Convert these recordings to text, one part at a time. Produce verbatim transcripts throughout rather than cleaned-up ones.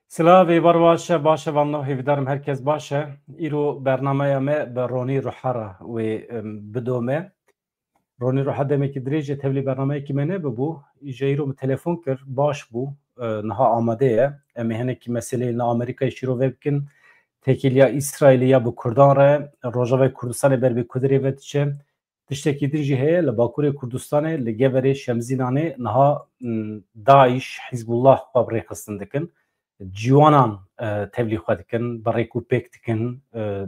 Silav, êvar baş e, baş e, vanno hêvîdarim her kes baş e. Îro bernameya me bi Ronî Ruha re wê, em, bidome. Ronî Ruha demekî dirêj e tevlî bernameyekî me nebibû. Îja îro min telefon kir, baş bû, e, niha amade ye. Em ê hinekî meseleyê li Amerîkayê şîrove bikin. Têkiliya Îsraîlê ya bi Kurdan re, Rojavayê Kurdistanê ber bi ku derê ve diçe. Tiştekî din jî heye, li Bakurê Kurdistanê, li Geverê, Şemzînanê niha, m, DAIŞ, Hizbullah xwe bi rêxistin dikin. Ciwanan, e, tevlî xwe dikin, bi rêk û pêk dikin, e,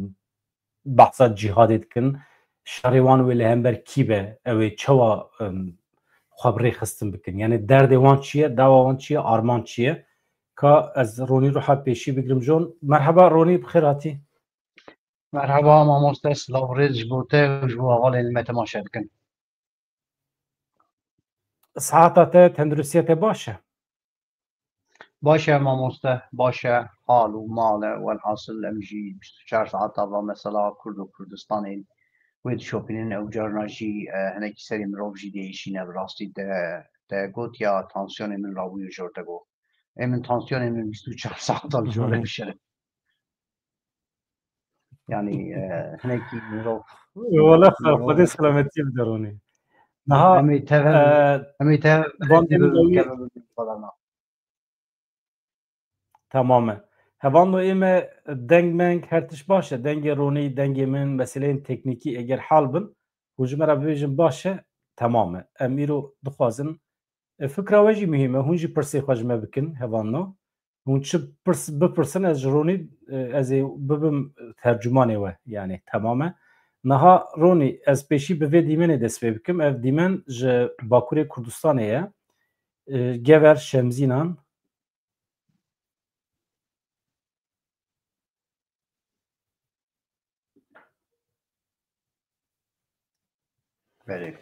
behsa cîhadê dikin. Şerê wan wê li hember kî be, ew ê çawa, em, xwe bi rêxistin bikin? Yani derdê wan çi ye, dawa wan çi ye, armanc çi ye? Ka ez Ronî Ruha pêşî bigrim jon. Merheba Ronî, bi xêr hatî. Merhaba mamoste, silav û rêz ji bo te û ji bo hevalên me temaşe dikin. Siheta te, tenduristiya te baş e? Baş e mamoste, baş e, hal û mal e, welhasil em jî bîst û çar saeta va mesela Kurd û Kurdistanê wê dişopînin, ew carna jî, e, hinekî serê mirov jî diêşîne, bi rastî te, te got ya tansiyonê min rabûye jor te got. Ê min tansiyonê min bîst û çar saeta li jor e şeref. Yani, e, hinekî mirov Wala mirov Xwedê selametiyê bide Ronî. Niha, em ê tev, e, em ê tev bandê min dawî Tamam e. Hevalno ê me deng meng her tişt baş e. Dengê Ronî, dengê min, meseleyên teknîkî eger hal bin, hûn ji me re bibêjin baş e, temam e. Em îro dixwazin, e, fikra we jî muhîm e. Hûn jî pirsê xwe ji me bikin, hevalno. Hûn çi pirs, bipirsin, ez ji Ronî, e, ez ê bibim tercûmanê we. Yani temam e. Niha Ronî, ez pêşî bi vê dîmenê dest pê bikim. Ev dîmen ji Bakurê Kurdistanê ye. E, Gever, Şemzînan, Belê.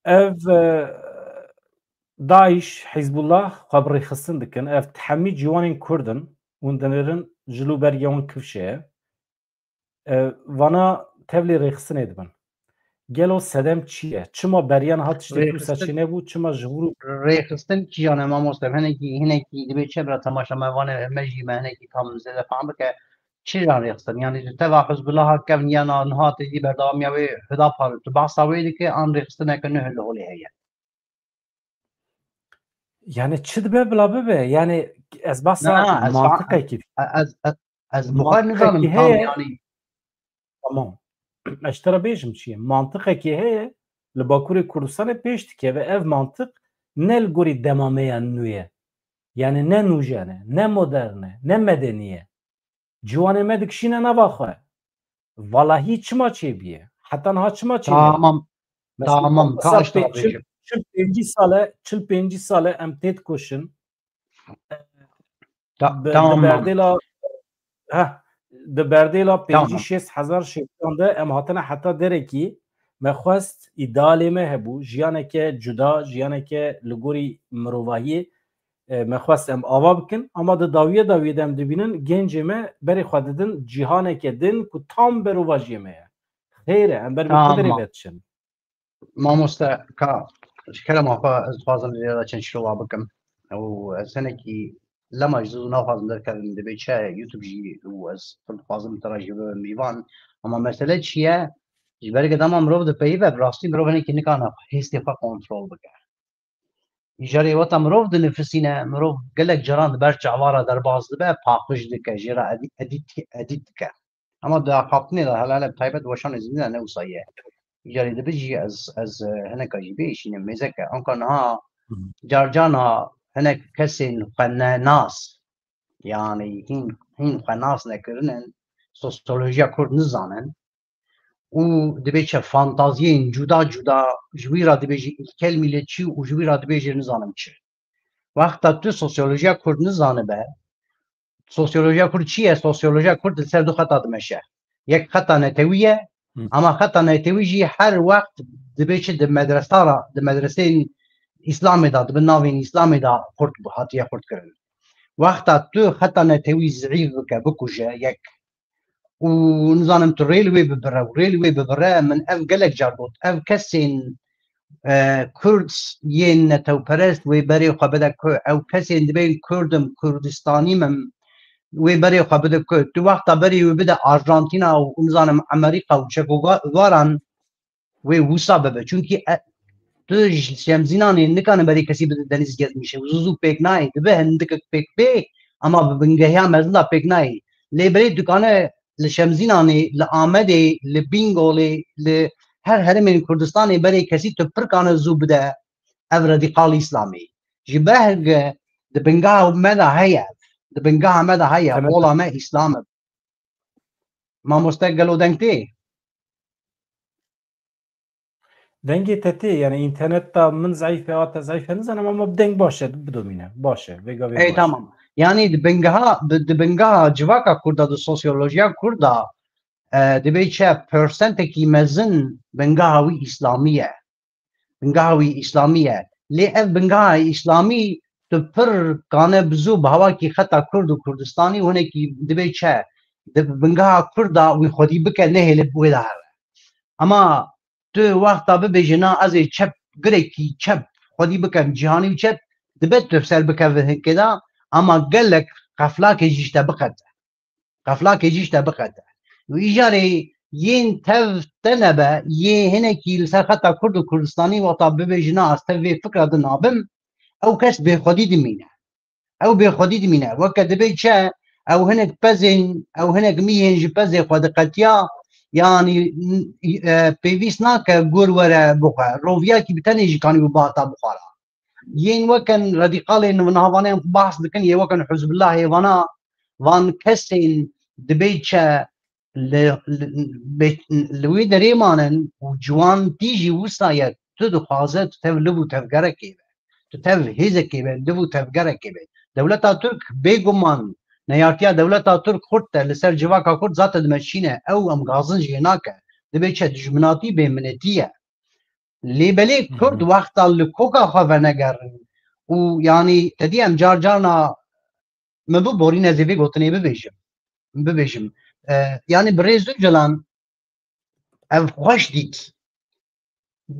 Ev, e, DAIŞ, Hizbullah xwe bi rêxistin dikin. Ev hemî ciwanên Kurd in. Hûn dinêrin jil û bergê wan kifşe ye. E, vana tevlî rêxistinê dibin. Gelo sedem çi ye? Çima beriya niha tiştê wisa çênebû? Çima ji vir û Rêxistin kîjan e mamoste? Hinekî, hinekî dibê çi bira temaşa me vane, me jî me hinekî tam zêde fehm bike. Çi jan rêxistin? Yani tu teva Hizbullaha kevn ya na niha tê jî berdewamiya wê Hidapar, tu behsa wê dike, an rêxistineke nuh li holê heye? Yani çi dibe bila bibe? Yani ez behsa Na, ez fa-, mantiqekî ez, ez, ez bi xwe nizanim mantiqekî tam heye. Yani. Tamam. Ez ji te re bêjim çi ye. Mantiqekî heye, li Bakurê Kurdistanê pêş dikeve. Ev mantiq ne li gorî dema me ya nû ye. Yani ne nûjen e, ne modern e, ne medenî ye. Ciwanê me dikişîne nava xwe. Valahî çima çêbûye? Heta niha çima çênebû? Tamam. Mesela, Tamam, ka ez te çil, bêjim. Çil pêncî sal e, çil pêncî sal e em têt koşin. Ta-, Bi, tamam. Di berdêla, heh, di berdêla Tamam. pêncî şêst hezar şehîdan de em hatine heta derekî, me xwest, îdealê me hebû, jiyaneke cuda, jiyaneke li gorî mirovahiyê, e, me xwest em ava bikin, ama di dawiye dawiyê de em dibînin gencê me berê xwe didin cîhaneke din ku tam berovajiyê me ye. Xêr e, em ber bi Tamam. Xwedê re ve diçin. Mamoste, ka ji kerema xwe ez dixwazim vê de çend şirova bikim. Û ez hinekî lema ji zû naxwazim derkevim, dibê çi YouTube jî û ez pir dixwazim te re jî bibim mêvan. Ama mesele çi ye? Ji ber ku dema mirov dipeyive, bi rastî mirov hinekî nikane hêstê xwe kontrol bike. Îcarê weta mirov dinifisîne, mirov gelek caran di ber çava re derbas dibe, paqij dike, jê re edî-, edît, edît dike. Ama di axaftinê de hele, hele bi taybet weşanê zindî de ne wisa ye. Îcarê dibe jî ez, ez, e, hineka jî bêşînim, mêzeke. Anka niha Hı hı. carcana hinek kesên xwe nenas, yani hîn, hîn xwe nas nekirinin, sosyolojiya Kurd nizanin, û dibê çi fantaziyên cuda cuda ji wî re dibêjî îlkel mîletçî û ji wî re dibêjî nizanim çi. Wexta tu sosyolojiya Kurd nizanibe, sosyolojiya Kurd çi ye? Sosyolojiya Kurd li ser du xeta dimeşe. Yek xeta netewî ye, Hı. ama xeta netewî jî her wext dibê çi di medresa re, di medreseyên Îslamê de, di bin navên Îslamê de xurt hatiye xurtkirin. Wexta tu xeta netewî zîf bike, bikuje, yek û nizanim tu rê li wê bibire û rê li wê bibire, min ev gelek car got. Ev kesên e, Kurd yên netewperest wê berê xwe bide ku ew kesên dibên Kurd im, Kurdistanî im, wê berê xwe bide ku tu wexta berê wê bide Arjantina û, û nizanim Amerîka û Çekovaran wê wisa bibe. Çunkî e, tu ji Şemzînanê nikane berê kesî bide Denîz Gezmîşê û zû zû pêk nayê. Dibe hindikek pêk bê, ama bi bingehiya mezin de pêk nayê. Lê berê dikane li Şemzînanê, li Amedê, li Bîngolê, li her herêmên Kurdistanê berê kesî tu pirkane zû bide ev radîqal Îslamî. Ji ber hege di bingeha me de heye, di bingeha me de heye, Temet. Ola me Îslam e. Mamoste gelo deng tê? Dengê te tê, yani înternet da min zayîf e, ya te zayîf e, nizanim ama deng baş e, bidomîne. Baş e, vêga vê Ey, baş e. Tamam. Yani di bingeha, di, di bingeha civaka Kurda, di sosyolojiya Kurda, e, dibê çi persentekî mezin bingeha wî Îslamî ye. Bingeha wî Îslamî ye. Lê ev bingeha Îslamî tu pir kane bi zû bi hawakî xeta Kurd û Kurdistanî û hinekî dibê çi? Di bingeha Kurda wî xwedî bike, nehêle bi wê de here. Ama tu wexta bibêje, na, ez ê çep, girekî çep xwedî bikem, cîhanî û çep, dibe tu ser bikeve hinkê de, ama gelek qeflakê jî ji te biqete. Qeflakê jî ji te biqete. Û îcarê yên tev te nebe, yê hinekî li ser xeta Kurd û Kurdistanî wexta bibêje, na, ez tev vê fikra din nabim, ew kes bêxwedî dimîne. Ew bêxwedî dimîne. Weke dibê çi? Ew hinek pezên, ew hinek mîhên ji pezê xwe diqetiya, yanî, e, pêwîst nake gur were bixwe. Roviyakî bi tenê jî kanî û bata bixwara. Yên weke radîqalên niha vanê em bahs dikin, yê weke Hizbullah, hê vana, van kesên dibê çi? Li, li, be-, li wê derê manin û ciwantî jî wisa ye, tu dixwaze tu tev liv û tevgerekê be. Tu tev hêzekê be, liv û tevgerekê be. Dewleta Tirk bêguman neyartiya dewleta Tirk xurt e li ser civaka Kurd zate dimeşîne. Ew em gazin jê nake. Dibê çi? Dijminatî bêminetî ye. Lê belê Hı hı. Kurd wexta li koka xwe venegerin û yanî te dî em car carna min biborîne ez ê vê gotinê bibêjim. Bibêjim. E, yanî birêz Ocalan ev xweş dît.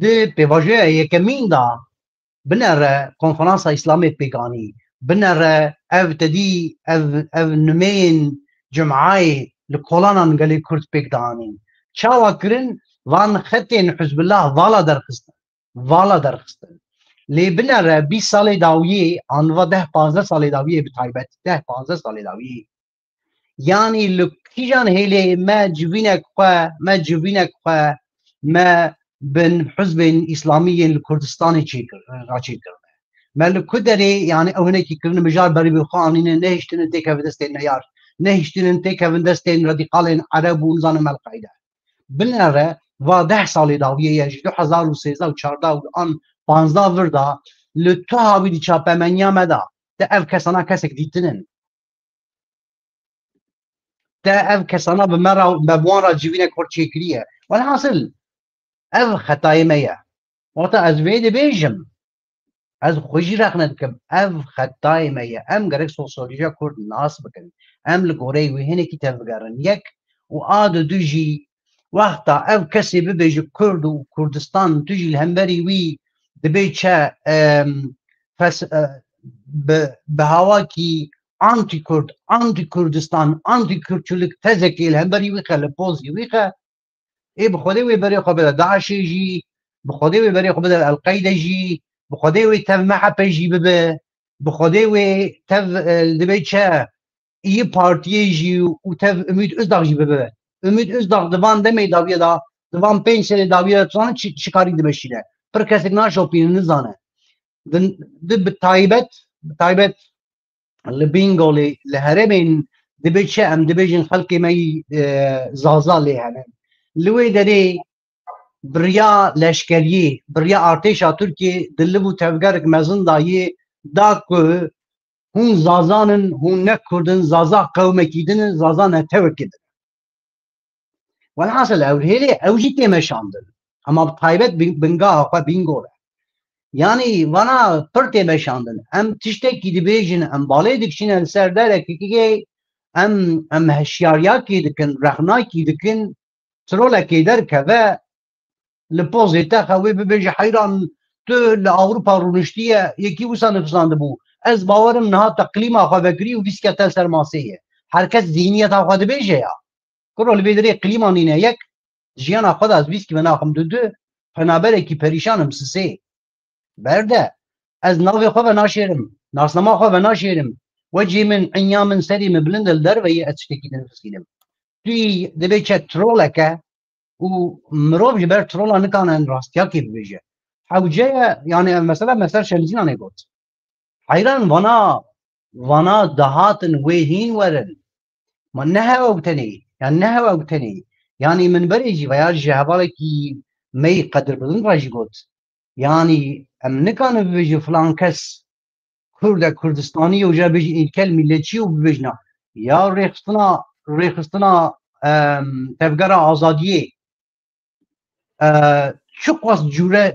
Di pêvajoya yekemîn de binere Konferansa Îslamê pêk anî. Binere ev tedî, ev, ev nimeyên Cumeyê li kolanan gelê Kurd pêk dianîn. Çawa kirin? Van xetên Hizbullah vala derxistin. Vala derxistin. Lê binere bîst salê dawiyê, an va deh panzdeh salê dawiyê bi taybet, deh panzdeh salê dawiyê. Yanî li kîjan hêlê me civînek xwe, me civînek xwe, me bin hizbên Îslamî yên li Kurdistanê çêkir-, raçêkirine? Me li ku derê, yanî ew hinekî kirine mijar berî bi xwe anîne, nehiştine têkeve destên neyar, nehiştine têkevin destên radîqalên Ereb û nizanim El-Qeyde. Binere va deh salê dawiyê ye, ji du hezar û sêzdeh û çardeh û an panzdeh vir de li tu havî di çapemeniya me de te ev kesana kesek dîtinin. Te ev kesana bi me re, me bi wan re civînek xurt çêkiriye. Welhasil, ev xetayê me ye. Wata ez vê dibêjim, ez xwe jî rexne dikim, ev xetayê me ye. Em gerek sosyolojiya Kurd nas bikin. Em li goreyê wê hinekî tevbigerin. Yek û a di du jî wexta ev kesê bibêje Kurd û Kurdistan, tu jî li hemberî wî dibê çi, em, fes-, e, bi, bi hawakî anti-Kurd, anti-Kurdistan, anti-Kurdçilik tezekê li hemberî wî xe, li pozî wî xe, ê bi Xwedê wê berê xwe bide DAIŞê jî, bi Xwedê wê berê xwe bide El-Qeyde jî, bi Xwedê wê tev MHP jî bibe, bi Xwedê wê tev, e, dibê çi, İYİ Partiyê jî û tev Ümit Özdağ jî bibe. Ümit Özdağ di van demê dawiye de, di van pênc serê dawiye de, tu zanî çi, çi karî dimeşîne. Pir kesek naşopîne, nizane. Di, di bi taybet, bi taybet li Bîngolê, li herêmên dibê çi em dibêjin xelkê me yî, e, Zaza lê hene. Li wê derê bi riya leşkeriyê, bi riya artêşa Tirkiyê di liv û tevgerek mezin dayê da ku hûn Zazan in, hûn ne Kurd in, Zaza qewmekî din in, Zaza netewekî din in. Welhasil ew hêlê ew jî tê meşandin. Ema bi taybet bin-, bingeha xwe Bîngol e. Yanî vana pir tê meşandin. Em tiştekî dibêjin, em balê dikişîne li ser derekê, em, em hişyariyakê dikin, rexnakî dikin, trolekê derkeve, li pozê te xe wê bibêje heyran tu li Ewropa rûniştiye, yekî wisa nifşandibû. Ez bawerim niha te klîma xwe vekirî û vîskete ser masê ye. Her kes zîhniyeta xwe dibêje ya. Kuro li vê derê klîma nîne yek, jiyana xwe de ez vîskî venaxim du du, penaberekî perîşan im sisê. Berde, ez navê xwe venaşêrim, nasnama xwe venaşêrim. Wecî min, inya min, serî min bilind e, li derve ye, ez tiştekî dinivîsînim. Tu yî dibê çe troleke û mirov ji ber trola nikane rastiyakê bibêje. Hewce ye, yani ev mesela me ser Şemzînanê got. Heyran vana, vana dihatin wê hîn werin. Ma ne hewe ew tenê, yani ne hewe ew tenê. Yani min berê jî veya ji hevalekî me yî qedirbilind re jî got. Yani em nikanin bibêjin filan kes Kurd e, Kurdistanî ye û jî bêjin ilkel milletçî û bibêjina. Ya rêxistina, rêxistina, em, tevgera azadiyê, e, çiqas cûre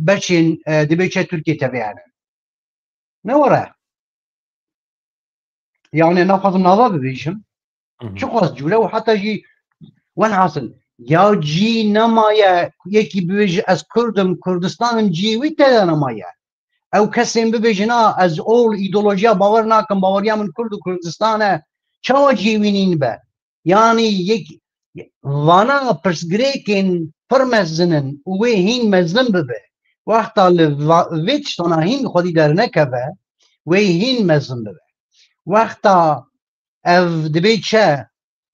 beçên, e, dibê çe Tirkiye tevê hene. Ne were. Yani naxwazim nava bibêjim. Hı hı. Çiqas cûre û heta jî welhasil ya cî nemaye yekî bibêje ez Kurd im, Kurdistan im, cî wî te de nemaye. Ew kesên bibêjin, "A, ez ol îdeolojiya bawer nakim, baweriya min Kurd û Kurdistan e." Çawa cihê wî nîn be? Yanî yek, vana pirsgirêkên pir mezin in û wê hîn mezin bibe. Wexta li va-, vê tiştana hîn xwedî dernekeve, wê hîn mezin bibe. Wexta ev dibê çi?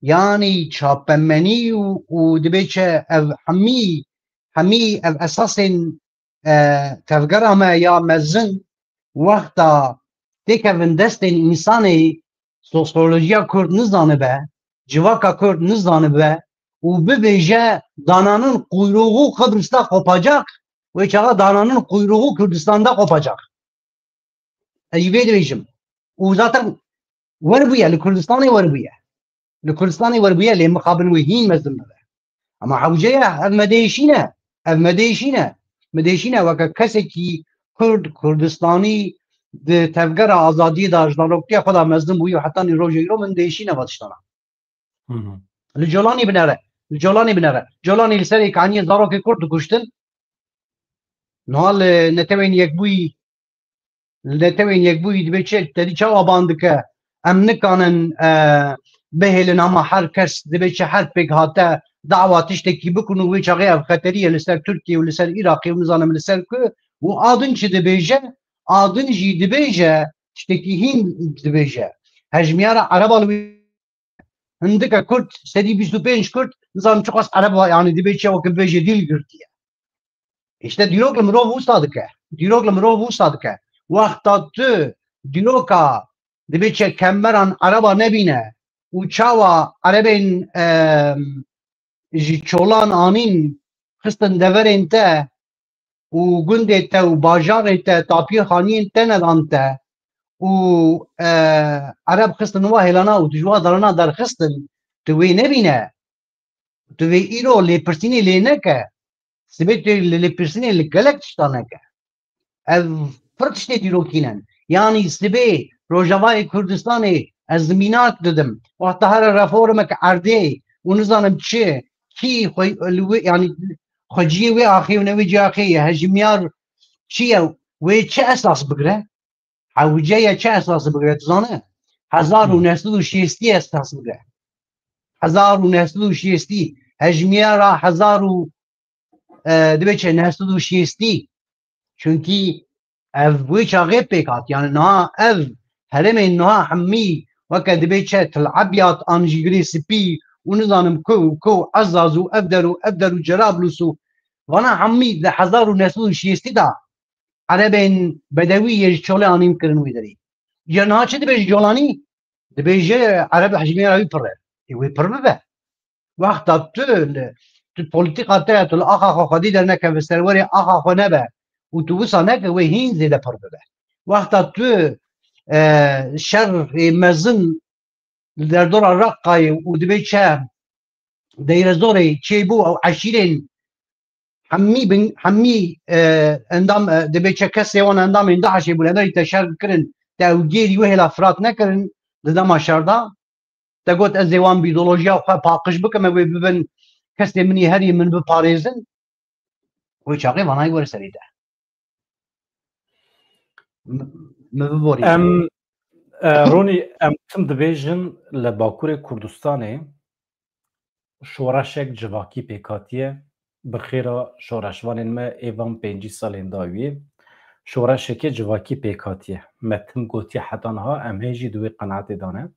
Yanî çapemenî û, û dibê çi? Ev hemî, hemî ev esasên, e, tevgera me ya mezin wexta têkevin destên însanê sosyolojiya Kurd nizanibe, civaka Kurd nizanibe û bibêje dananin quyruğu Kıbrıs'ta kopacak, wê çaxa dananin quyruğu Kurdistanda kopacak. Ez jî vê dibêjim. Û zaten werbûye, li Kurdistanê werbûye. Li Kurdistanê werbûye, lê mixabin wê hîn mezin bibe. Ama hewce ye, ev me diêşîne. Ev me diêşîne. Me diêşîne weke kesekî Kurd, Kurdistanî di tevgera azadiyê de ji zaroktiya xwe de mezin bûyî û hetanî roja îro min diêşîne va tiştana. Hı hı. Li Colanî binere. Li Colanî binere. Colanî li serê kaniyê zarokê Kurd dikuştin. Niha li Netewên Yekbûyî, li Netewên Yekbûyî dibê çi, te dî çawa ban dike? Em nikanin, e, bihêlin, ama her kes dibê çi, her pêk hate dawa tiştekî bikin û wê çaxê ev xeterî ye li ser Tirkiye û li ser Iraqê û nizanim li ser ku û a din çi dibêje, a din jî dibêje, tiştekî hîn dibêje. Hejmiyara Ereba li wî hindike Kurd, sedî bîst û pênc Kurd, nizanim çiqas Ereb, yanî dibê çi weke bibêje dîl girtiye. Îşte dîrok li mirov wisa dike. Dîrok li mirov wisa dike. Wexta tu dîroka dibê çi kemeran Ereba nebîne û çawa Erebên, em, ji çolan anîn xistin deverên te û gundê te û bajarê te, tapiyê xaniyên te nedan te û, e, Ereb xistin wa hêlana û tu ji wa darana derxistin, tu wê nebîne. Tu vê îro lêpirsînê lê neke. Sibê tu lê, lêpirsînê li gelek tişta neke. Ev pir tiştê dîrokî ne. Yanî sibê Rojavayê Kurdistanê ez mînak didim. Wexta here reformek erdê û nizanim çi, kî xwe li wê, yanî xweciyê wê axê û ne wê cî axê ye, hejimyar çi ye, wê çi esas bigire? Hewce ye çi esas bigire, tu zane? Hezar û neh sed û şêstî esas bigire. Hezar û neh sed û şêstî. Hejmiyara hezar û, e, dibê çi neh sed û şêstî. Çunkî ev wê çaxê pêk hat. Yani niha ev herêmên niha hemî weke dibê çi Til Ebyad an Jîgirê Spî û nizanim ku û ku Ezaz û ev der û ev der û Cerablus û vana hemî di hezar û neh sed û şêstî de Erebên bedewî yê ji çolê anîn kirin wî derî. Ya niha çi dibêje Colanî? Dibêje Ereb hejmiyara wî pir e. Ê wê pir bibe. Wexta tu li, tu polîtîka te, tu li axa xwe xwedî dernekeve, serwerê axa xwe nebe û tu wisa neke, wê hîn zêde pir bibe. Wexta tu, e, şerê mezin li derdora Reqqayê û dibê çi Deyrezorê çêbû ew eşîrên hemî bin, hemî, e, endam, e, dibê çi kesê wan endamên DAIŞê bûn, em derî te şer kirin, te ew gêrî wê hêla Firat nekirin di dema şer de. Te got, ez ê wan bi îdeolojiya xwe paqij bikim, ew ê bibin kesê min yê herî min biparêzin. Wê çaxê vanayî were serî te. M-, mi biborî. Em, e, Ronî, em tim dibêjin li Bakurê Kurdistanê şoreşek civakî pêk hatiye. Bi xêra şoreşvanên me ê van pêncî salên dawiyê şoreşeke civakî pêk hatiye. Me tim gotiye heta niha, em hê jî di wê qenaetê de ne.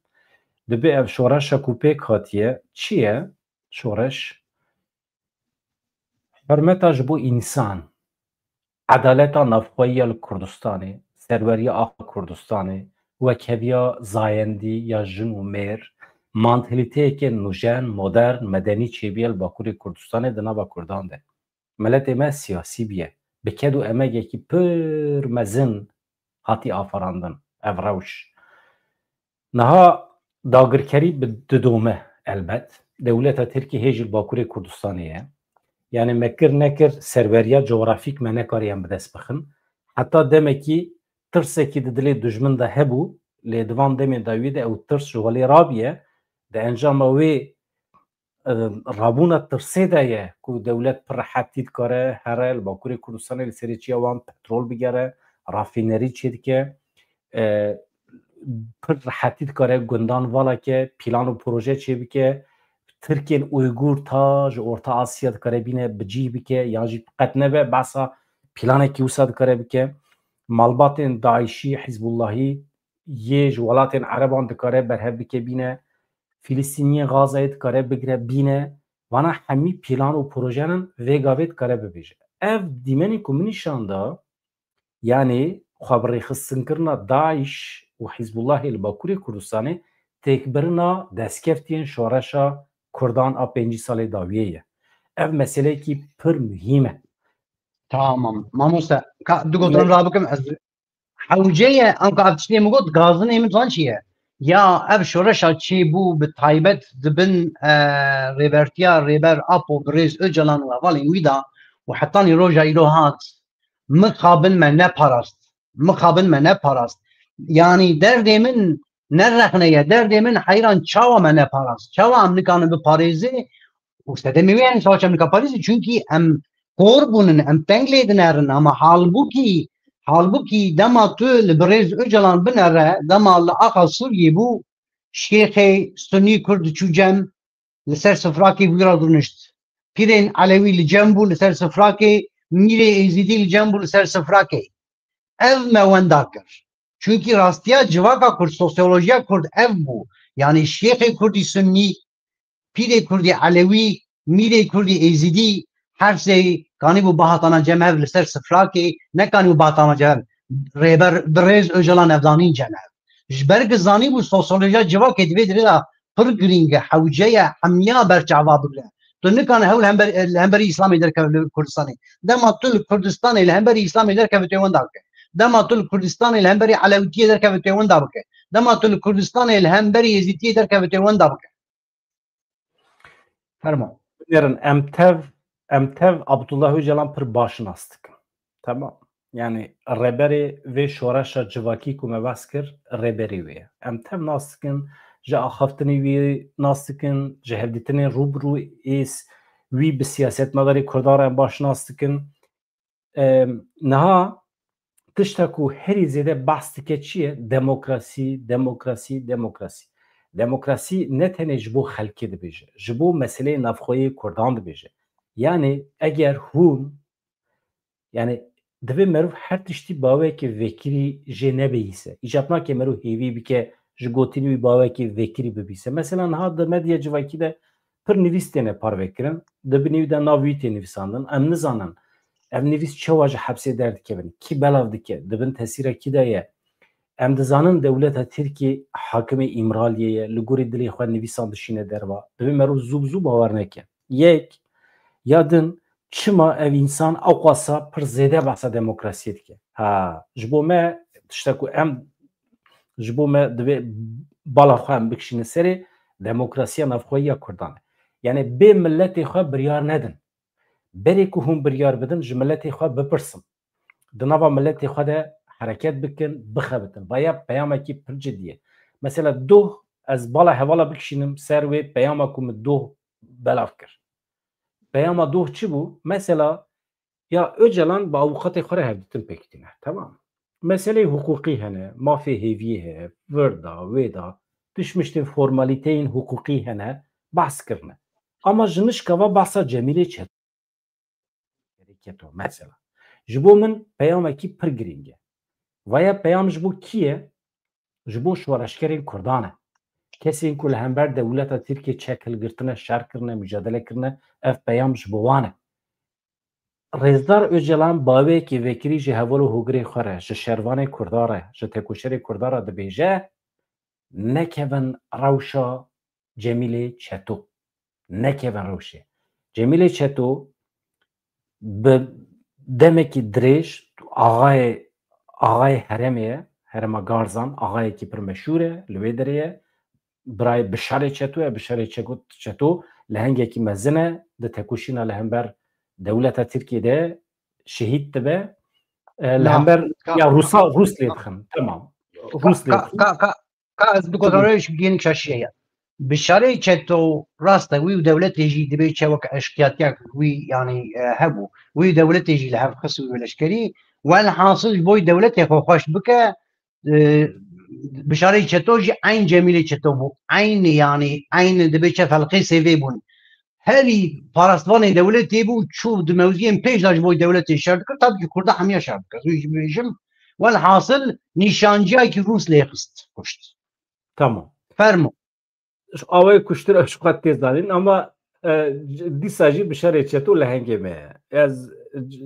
Dibê ev şoreşa ku pêk hatiye çi ye? Şoreş hurmeta ji bo însan, edaleta navxweyî ya li Kurdistanê, serweriya axa Kurdistanê, wekheviya zayendî ya jin û mêr, mantalîteyeke nûjen, modern, medenî çêbûye li Bakurê Kurdistanê di nava Kurdan de. Miletê me siyasî bûye. Bi ked û emegekî pir mezin hatî aferandin ev rewş. Niha dagirkerî bi didome elbet. Dewleta Tirkî hê jî li Bakurê Kurdistanê ye. Yani me kir nekir serweriya cografîk me nekariye em bi dest bixin. Heta demekî tirsekî di dilê dijmin de hebû, lê di van demên dawiyê de ew tirs ji holê rabiye. Di encama wê, e, rabûna tirsê de ye ku dewlet pir rehetî dikare here li Bakurê Kurdistanê li serê çiya wan petrol bigere, rafînerî çêdike, e, pir rehetî dikare gundan vala ke, plan û proje çêbike, Tirkên Uygur ta ji Orta Asya dikare bîne bi cî bike, yan jî qet nebe behsa planekî wisa dikare bike. Malbatên DAIŞî, Hizbullahî yê ji welatên Ereban dikare berhev bike bîne. Filistîniyên Gazayê dikare bigire bîne. Vana hemî plan û projenin vê gavê dikare bibêje. Ev dîmenê ku min nîşan da, yanî xwebirêxistinkirina DAIŞ û Hizbullahê li Bakurê Kurdistanê têkbirina destkeftiyên şoreşa Kurdan a pêncî salê dawiyê ye. Ev meseleyekî pir muhîm e. Tamam. Mamoste, ka du gotin rabikim ez. Hewce ye, anka ev tiştê min got, gazinê min zan çi ye? Ya ev şoreşa çêbû bi taybet di bin, e, rêbertiya Rêber Apo, Birêz Ocalan û hevalên wî de û hetanî roja îro hat, mixabin me neparast. Mixabin me neparast. Yanî derdê min ne rexne ye, derdê min heyran çawa me neparast. Çawa em nikanin biparêzê û sedemê wê, yanî çawa em nika parêzê? Çunkî em kor bûnin, em teng lê dinerin, ama halbûkî, halbûkî dema tu li Birêz Ocalan binere, dema li axa Sûriyê bû, şêxê Sunî Kurd diçû cem, li ser sifrakê wî re dirûnişt. Pîrên Elewî li cem bû li ser sifrakê, mîrê Êzîdî li cem bû li ser sifrakê. Ev me wenda kir. Çunkî rastiya civaka Kurd, sosyolojiya Kurd ev bû. Yanî şêxê Kurdî Sunnî, pîrê Kurdî Elewî, mîrê Kurdî Êzîdî, her sê kanîbû bihatana cem hev li ser sifrakê, nekanîbû bihatana cem hev. Rêber Birêz Ocalan ev danîn cem hev. Ji ber ku zanîbû sosyolojiya civakê di vê dirê de pir girîng e, hewce ye, hemiya ber çava bigire. Tu nikane hewl hember-, li hemberî Îslamê derkeve li Kurdistanê. Dema tu li Kurdistanê li hemberî Îslamê derkeve, tu yê wenda bike. Dema tu li Kurdistanê li hemberî Elewîtiyê derkeve, tu yê wenda bike. Dema tu li Kurdistanê li hemberî Êzîtiyê derkeve, tu yê wenda bike. Fermo. Binêrin, em tev, em tev Abdullah Ocalan pir baş nas dikin. Tamam. Yani rêberê vê şoreşa civakî ku me behs kir, rêberê wê ye. Em tev nas dikin, ji axaftinê wî nas dikin, ji hevdîtinên rû bi rû ês wî bi siyasetmedarê Kurdan re em baş nas dikin. Em, niha tişta ku herî zêde behs dike çi ye? Demokrasî, demokrasî, demokrasî. Demokrasî ne tenê ji bo xelkê dibêje, ji bo meseleyê navxweyê Kurdan dibêje. Yani eger hûn, yani divê meriv her tiştî bawekê vekirî jê nebihîse. Îcab nake meriv hêvî bike ji gotinî wî bawekê vekirî bibîse. Mesela niha di medya civakî de pir nivîs têne parvekirin. Di binî wî de nav wî tê nivîsandin. Em nizanin ev nivîs çawa ji hepsê derdikevin, kî belav dike, di bin tesîra kî de ye. Em dizanin dewleta Tirkiyê hakimê Îmraliyê ye, li gorî dilê xwe nivîsan dişîne derva. Divê meriv zû bi zû bawer neke. Yek, ya din, çima ev însan ewqasa pir zêde behsa demokrasiyê dike? Ha, ji bo me tişta ku em, ji bo me divê bala xwe em bikişînin serê demokrasiya navxweyî ya Kurdan e. Yani bê miletê xwe biryar nedin. Berê ku hûn biryar bidin, ji miletê xwe bipirsin. Di nava miletê xwe de hereket bikin, bixebitin. Vaya peyamekî pir cidî ye. Mesela doh, ez bala hevala bikişînim ser wê peyama ku min doh belav kir. Peyama doh çi bû? Mesela Ya Ocalan bi avûkatê xwe re hevdîtin pêk tîne. Temam. Meseleyê hiqûqî hene, mafê hêviyê heye, vir da, wê da, tişt miştên formalîteyên hiqûqî hene, behs kirine. Ama ji nişka ve behsa Cemîlê Çet-, Çetû mesela. Ji bo min peyamekî pir girîng e. Vaya peyam ji bo kî ye? Ji bo şoreşgerên Kurdan e. Kesên ku li hember dewleta Tirkiyê çek hilgirtine, şer kirine, micadele kirine, ev peyam ji bo wan e. Rêzdar Ocalan baweyekî vekirî ji heval û hogirê xwe re, ji şervanê Kurda re, ji tekoşerê Kurda re dibêje, nekevin rewşa Cemîlê Çeto. Nekevin rewşê. Cemîlê Çeto bi demekî dirêj axayê, axayê herêmê ye, herêma Garzan, axayekî pir meşhûr e, li wê derê ye. Birayê Bişarê Çeto ye, Bişarê Çeko-, Çeto lehengekî mezin e, di tekoşîna li hember dewleta Tirkiyê de şehîd dibe. E, li Na, hember ka- ya Rûsa, Rûs lê dixin. Tamam. Rûs lê ka- dixin. ka- ka- Ka ez bi gotarê ji bigihînim şaşiye ya. Bişarê Çeto rast e, wî û dewletê jî dibê çe wek eşqiyatiya wî, yanî, e, hebû. Wî û dewletê jî li hev xist wî û leşkerî. Welhasil ji bo dewletê xwe xweş bike, e, Bişarê Çeto jî eyn Cemîlê Çeto bû. Eyn, yanî, eyn dibê çe felqê sêvê bûn. Herî parastvanê dewletê bû, çû di mewziyên pêş de ji bo dewletê şer dikir, tabii ki Kurda hemiya şer dikir. Ez wî jî bibêjim, welhasil nîşanciyakî Rûs lê xist, kuşt. Tamam. Fermo. Awayê kuştir ew ji xwe tê zanîn, ama, e, c-, dîsa jî Bişarê Çeto lehengê me ye. Ez, c-,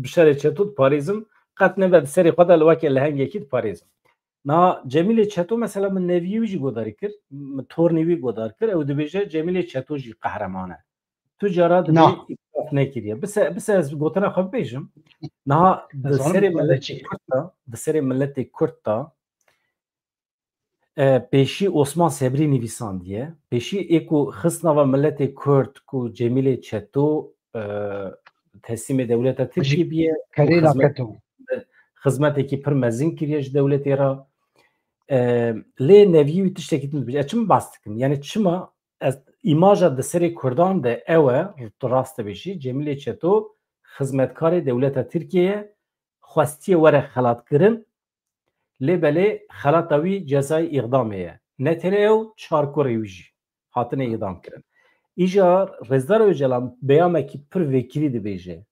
Bişarê Çeto diparêzim, qet nebe di serê xwe de li weke lehengekî diparêzim. Niha Cemîlê Çeto mesela min neviyê wî jî godarî kir, min tornê wî godar kir, ew dibêje Cemîlê Çeto jî qehreman e. Tu cara dibê Na. îtiraf nekiriye. Bise, bise ez gotina xwe bibêjim. Niha di Zanim serê tu miletê çi? Kurd de, di serê miletê Kurd de, e, pêşî Osman Sebrî nivîsandiye. Pêşî ê ku xist nava miletê Kurd ku Cemîlê Çeto, e, teslîmê dewleta Tirkiyê biye, û Kerê xizmet-, naketo. xizmetekî pir mezin kiriye ji dewletê re. E, lê neviyê wî tiştekî din dibêje. Ez çima bas dikim? Yani çima ez îmaja di serê Kurdan de ew e, tu rast dibêjî, Cemîlê Çeto xizmetkarê dewleta Tirkiyê ye, xwestiye were xelatkirin, lê belê xelata wî cezayê îxdamê ye. Ne tenê ew, çar kurê wî jî hatine îxdam kirin. Îcar Rêzdar Ocalan beyamekî pir vekirî dibêje.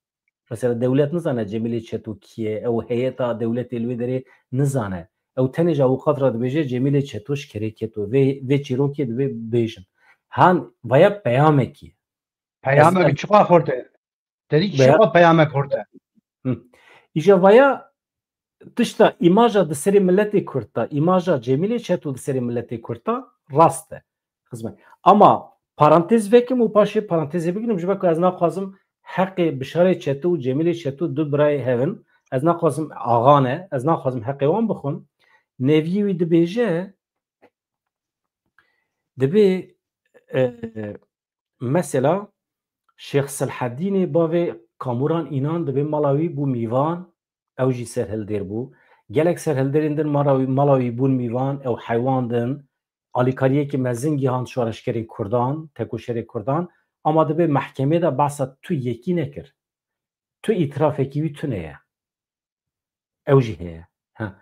Mesela dewlet nizane Cemîlê Çeto kî ye, ew heyeta dewletê li wê derê nizane. Ew tenê ji avûkat re dibêje Cemîlê Çeto ji kerê keto. Vê, vê çîrokê divê bêjin. Han vaya peyamekî. Peyamekî çiqa xurt e? Te dî çiqa peyamek xurt e? Hı. Îja vaya tişta îmaja di serê miletê Kurd de, îmaja Cemîlê Çeto di serê miletê Kurd de rast e. Xizmet. Ama parantez vekim û paşê parantezê bigirim, ji ber ku ez naxwazim heqê Bişarê Çeto û Cemîlê Çeto du birayê hev in. Ez naxwazim axa ne, ez naxwazim heqê wan bixwim. Neviyê wî dibêje, dibê, e, mesela Şêx Selhedînê bavê Kamuran Înan dibê mala wî bû mîvan, ew jî serhildêr bû. Gelek serhildêrên din mala wî, mala wî bûn mîvan, ew heywan din. Alîkariyekî mezin gihand şoreşgerên Kurdan, tekoşerê Kurdan, ama dibê mehkemê de behsa tu yekî nekir. Tu îtirafekî wî tune ye. Ew jî heye. Ha.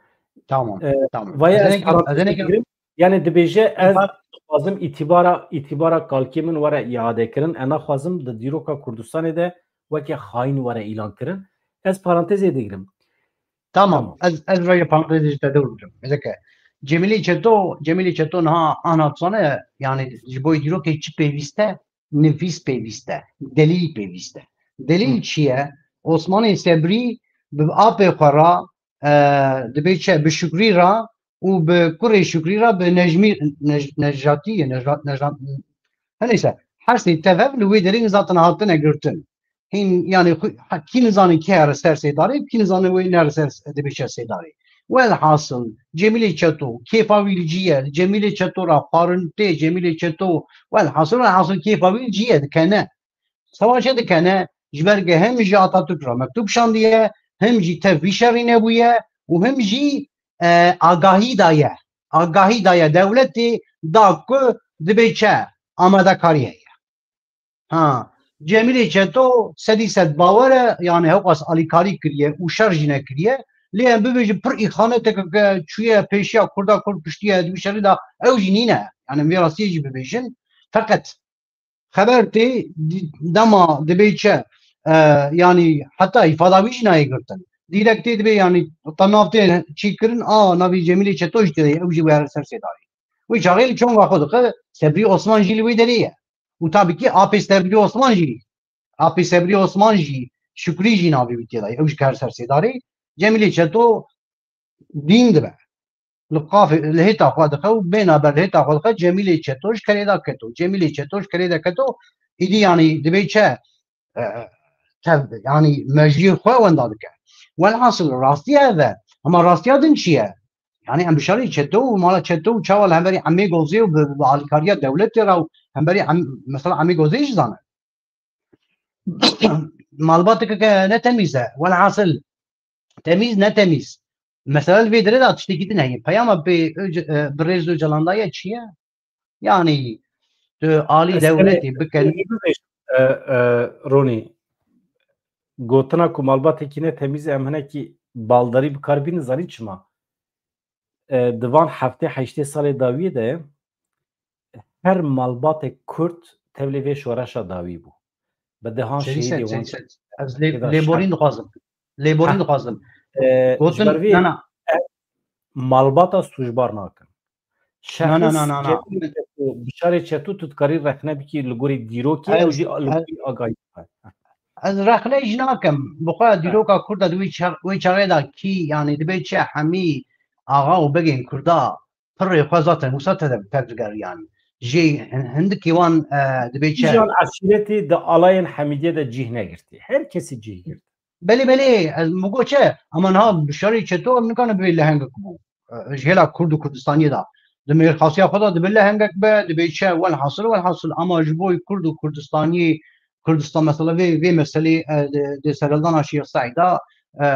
Tamam, E, tamam. Vaya Ez ez êneke, parantez ez êneke digirim. Yani dibêje ez Ba- dixwazim îtibara, îtibara kalkê min were îade kirin. Ez naxwazim di dîroka Kurdistanê de weke xayîn were îlan kirin. Ez parantezê digirim. Tamam. Tamam. Ez, ez raya parantezê ji te dewr bikim. Ezeke. Cemîlê Çeto, Cemîlê Çeto niha ana dizane, yani ji bo dîrokê çi pêwîst e, nivîs pêwîst e, delîl pêwîst e. Delîl Hı. çi ye? Osmanê Sebrî bi apê xwe re, e, dibê çi? Bi Şukrî re û bi kurê Şukrî re bi Necmî, Nej-, Necatî ye, Neja-, Neja-, her neyse, her sê tev li wê derê zaten hatine girtin. Hîn, yani, xu-, ha, kî nizane kê here ser sêdarê, kî nizane wê nere ser, dibê çe sêdarê. Welhasil, Cemîlê Çeto, kêfa wî li cî ye, Cemîlê Çeto ra parintê, Cemîlê Çeto, welhasil, welhasil kêfa wî li cî ye, dikene. Savaşê dikene, ji ber ke hem ji Atatürk re mektûb şandiye, hem jî tev vî şerî nebûye û hem jî, e, agahî daye. Agahî daye dewletê da ku dibê çe amadekarî heye. Ha, Cemîlê Çeto sedî sed bawer e, yani hewqas alîkarî kiriye û şer jî nekiriye. Lê em bibêjin pir îxaneteke ke çûye pêşiya Kurda, Kurd kuştiye di wî şerî de, ew jî nîne. Yani em vê rastiyê jî bibêjin. Feqet xeber tê di-, dema dibê çi, e, yani heta îfada wî jî nayê girtin. Dîrekt tê dibê yani te nav tê çîkirin, a navê Cemîlê Çeto jî tê de ye, ew jî were ser sêdarê. Wê çaxê li çonga xwe dixe, Sebrî Osman jî li wê derê ye. Û tabî kî apê Sebrî Osman jî, apê Sebrî Osman jî, Şukrî jî navê wî tê de ye. Ew jî kar ser sêdarê. Cemîlê Çeto dîn dibe. Li qafê, li hêta xwe dixe û bêna ber li hêta xwe dixe, Cemîlê Çeto ji kerê de keto. Cemîlê Çeto ji kerê de keto, îdî yanî dibê çi? E, tev, yanî mejiyê xwe wenda dike. Welhasil rastî ev e. Ama rastiya din çi ye? Yani em bişarî Çeto û mala Çeto û çawa li hemberî Emê Gozê û bi, bi alîkariya dewletê re û hemberî em, mesela Emê Gozê jî zane. Malbateke ke ne temîz e. Welhasil temîz ne temîz. Mesela li vê derê de tiştekî din heye. Peyama bi, Öc-, e, bi rêz Ocalan daye çi ye? Yani tu alî dewletê bikin. E, e, Ronî, gotina ku malbatekî ne temîz e, em hinekî baldarî bi kar bînin, zanî çima? E, di van heftê heştê salê dawiyê de her malbatek Kurd tevlê vê şoreşa dawî bû. Bi dehan şehîdê wan. Ez lê-, lêborîn dixwazim. Lêborîn dixwazim. E, gotin, ji ber vê na, na. Malbata sûcbar nakin. Na, na, na, na, na. Şexs Cemîlê Çeto, Bişarê Çeto tu dikarî rexne bikî li gorî dîrokê, ew jî li gorî agahî. Ez rexne jî nakim. Bi xwe dîroka Kurda di wê ça-, wê çaxê de kî, yani dibê çi hemî axa û begên Kurda pirrê xwe zaten wisa te de tevdigeriyan. Jê hin-, hindikî wan, e, dibê çi? Kîjan eşîretê di alayên Hemîdiyê de cih negirtî? Her kesî cih girt. Belê, belê, ez min got çi? Ama niha Bişarê Çeto em nikane bibê lehengek bû. E, ji hêla Kurd û Kurdistaniyê de. Di mêrxasiya xwe de dibe lehengek be, dibê çi? Welhasil, welhasil. Ama ji bo Kurd û Kurdistaniyê, Kurdistan mesela vê, vê meselê, e, di, di serhildana Şêx Seîda, e,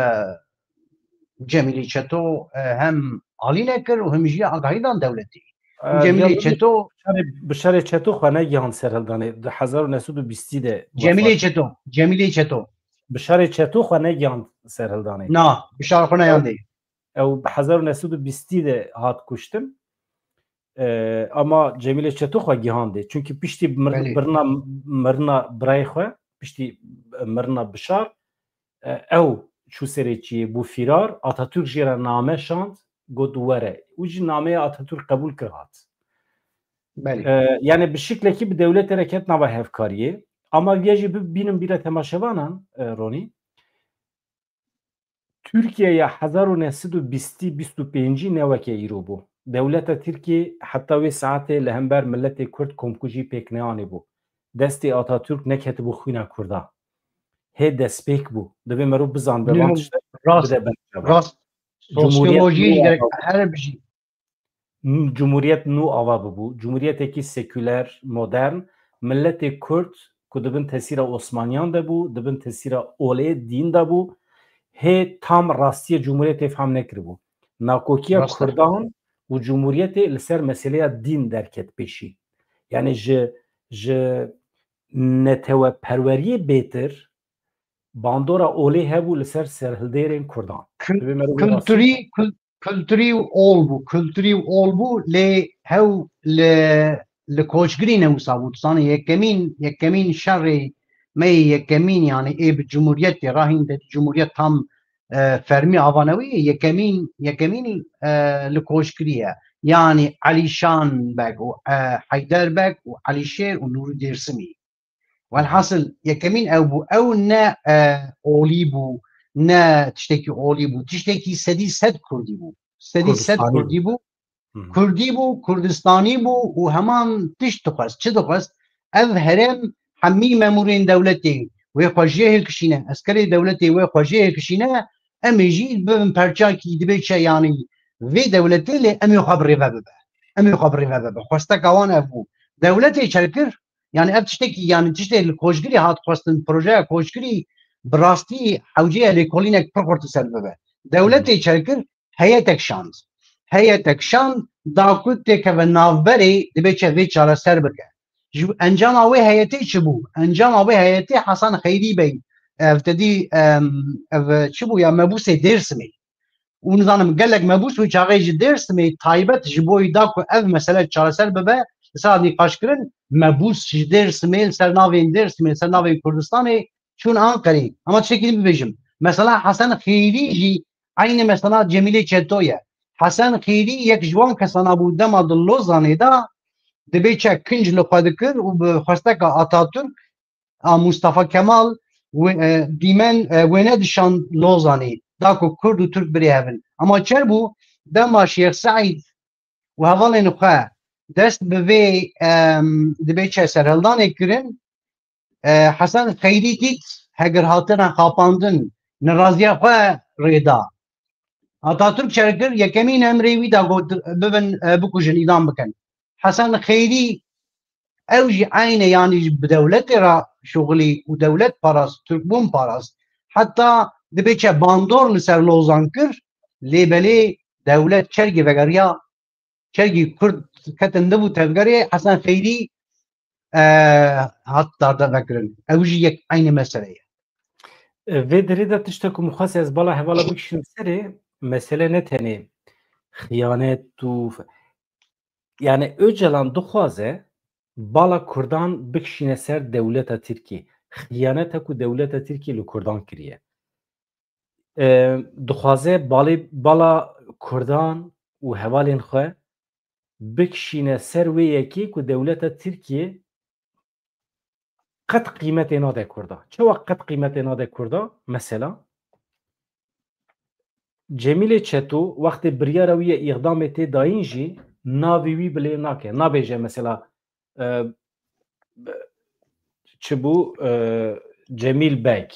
Cemîlê Çeto, e, hem alî nekir û hem jî agahî dan dewletê. E, Cemîlê Çeto Bişarê, Bişarê Çeto xwe negihand serhildanê. Di hezar û neh sed û bîstî de Cemîlê wefat. Çeto, Cemîlê Çeto. Bişarê Çeto xwe negihand serhildanê. Na, Bişar xwe neyandê. Ew bi hezar û neh sed û bîstî de hat kuştin. E, ama Cemîlê Çeto xwe gihandê. Çunkî piştî mir-, Belê. birina, mirina birayê xwe, piştî mirina Bişar, e, ew çû serê çiyê, bû fîrar, Atatürk jê re name şand, got were. Û jî nameya Atatürk qebûl kir hat. Belê. E, yani bi şiklekî bi dewletê re ket nava hevkariyê. Ama viya jî bibînin bîra temaşevanan, e, Ronî. Tirkiye ya hezar û neh sed û bîstî, bîst û pêncî ne weke îro bû. Dewleta Tirkiyê heta wê saetê li hember miletê Kurd komkujî pêk neanî bû. Destê Atatürk neketibû xwîna Kurda. Hê destpêk bû. Divê merov bizanbe van tiştek, rast, bide ber cevap. Rast. Cumhuriyet sosyolojî nû gerek ava bû. Her bijî. N-, cumhuriyet nû ava bibû. Cumhuriyetekî seküler, modern, miletê Kurd ku di bin tesîra Osmaniyan de bû, di bin tesîra olê dîn de bû, hê tam rastiyê cumhuriyetê fam nekiribû. Nakokiya Rast e. Kurdan û cumhuriyetê li ser meseleya dîn derket pêşî. Yani ji, ji neteweperweriyê bêtir bandora olê hebû li ser serhildêrên Kurdan. Kul-, Divê merivê kulturî, rastî kul-, kulturî û ol bû, kulturî û ol bû, lê hew li, li koçgirî ne wisa bû. Tu zanî yekemîn, yekemîn şerê me yê yekemîn, yani ê bi cumhuriyetê rahîn de cumhuriyet tam, e, fermî ava newî, yekemîn, yekemîn, e, li koçgirî ye. Yani Elîşan Beg û, e, Heyder Beg û Elîşêr û Nûrî Dêrsimî. Welhasil, yekemîn ew bû. Ew ne, e, olî bû, ne tiştekî olî bû. Tiştekî sedî sed kurdî bû. Sedî sed Kurdistanî bû. Kurdî bû. Hı hı. Kurdî bû, Kurdistanî bû û heman tişt dixwest. Çi dixwest? Ev herêm hemî memûrên dewletê wê xwe jê hêkişîne, eskerê dewletê wê xwe jê hêkişîne, em ê jî bibin perçakî, dibê çi, yanî vê dewletê, lê em ê xwe bi rê ve bibe. Em ê xwe bi rê ve bibe. Xwesteka wan ev bû. Dewletê çi kir? Yani ev tiştekî, yani tiştê li koçgirî hat xwestin, projeya koçgirî bi rastî hewceye lêkolînek pir xurt li ser bibe. Dewletê çi kir? Heyetek şand. Heyetek şand, da ku têkeve navberê, dibê çi vê çareser bike. Ji encama wê heyetê çi bû? Encama wê heyetê Hasan Xeyrî Bey, ev te dî, em, ev çi bû ya, mebûsê Dêrsimê. Û nizanim gelek mebûs wî çaxê ji Dêrsimê taybet ji bo wî da ku ev mesele çareser bibe, li ser nîqaşkirin, mebûs ji Dêrsimê, li ser navên Dêrsimê, li ser navên Kurdistanê çûn Anqerê. Ama tiştekî din bibêjim. Mesela Hesen Xêrî jî eynî mesela Cemîlê Çeto ye. Hesen Xêrî yek ji wan kesana bû dema di Lozanê de dibê çe kinc li xwe dikir û bi xwesteka Atatürk a Mustafa Kemal wê, e, dîmen, e, wêne dişan Lozanê, da ku Kurd û Tirk birê hev in. Ama çer bû, dema Şêx Seîd û hevalên xwe dest bi vê, em, dibê çe serhildanê kirin, e, Hesen Xeyrî dît heger hatine xapandin, neraziya xwe rê da. Atatürk çer kir, yekemîn emrê wî da got bibin, e, bikujin, îdam bikin. Hesen Xeyrî ew jî eyne, yanî bi dewletê re şuxulî û dewlet parast, Tirkbûn parast. Heta dibê çe bandor li ser Lozan kir, lê belê dewlet çergê vegeriya, çergî Kurd ketin li bû tevgerê, Hesen Xeyrî, e, hat darde vekirin. Ew jî yek eynî mesele ye. E, vê derê de tiştek ku min xwest ez bala hevala bikişînim serê, mesele ne tenê xiyanet û f-, yani Öcalan dixwaze bala Kurdan bikişîne ser dewleta Tirkiyê. Xiyaneta ku dewleta Tirkiyê li Kurdan kiriye. E, dixwaze balê, bala Kurdan û hevalên xwe bikişîne ser wê yekê ku dewleta Tirkiyê qet qîmetê nade Kurda. Çawa qet qîmetê nade Kurda? Mesela, Cemîlê Çeto wextê biryara wî ye îxdamê tê dayîn jî navê wî bilêv nake. Nabêje mesela, e, çi bû, e, Cemîl Beg.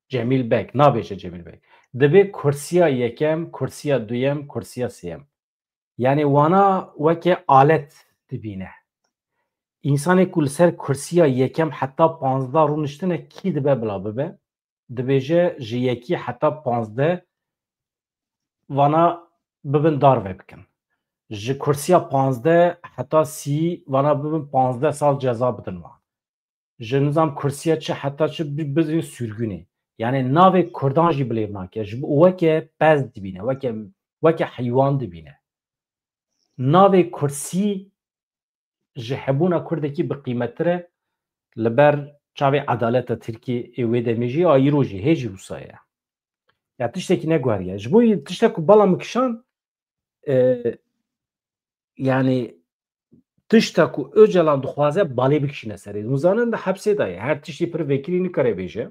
Cemîl Beg. Nabêje Cemîl Beg. Dibê kursiya yekem, kursiya duyem, kursiya sêyem. Yani wana weke alet dibîne. Însanê ku li ser kursiya yekem heta panzdeh rûniştine kî dibe bila bibe? Dibêje ji yekî heta panzdeh vana bibin darve bikin. Ji kursiya panzdeh heta sî vana bibin panzdeh sal ceza bidin wan. Ji nizam kursiya çi heta çi bi-, bidin sürgünê. Yani navê Kurdan jî bilêv nake. Ji bo weke pez dibîne, weke, weke heywan dibîne. Navê kursî ji hebûna Kurdekî bi qîmettir e li ber çavê edaleta Tirkî ê wê demê jî a îro jî hê jî wisa ye. Ya tiştekî neguheriye. Ji bo tiştek ku bala min kişand, e, yani tişta ku Öcalan dixwaze balê bikişîne serê. Hûn zanin di hepsê de ye. Her tiştî pir vekirî nikare bêje.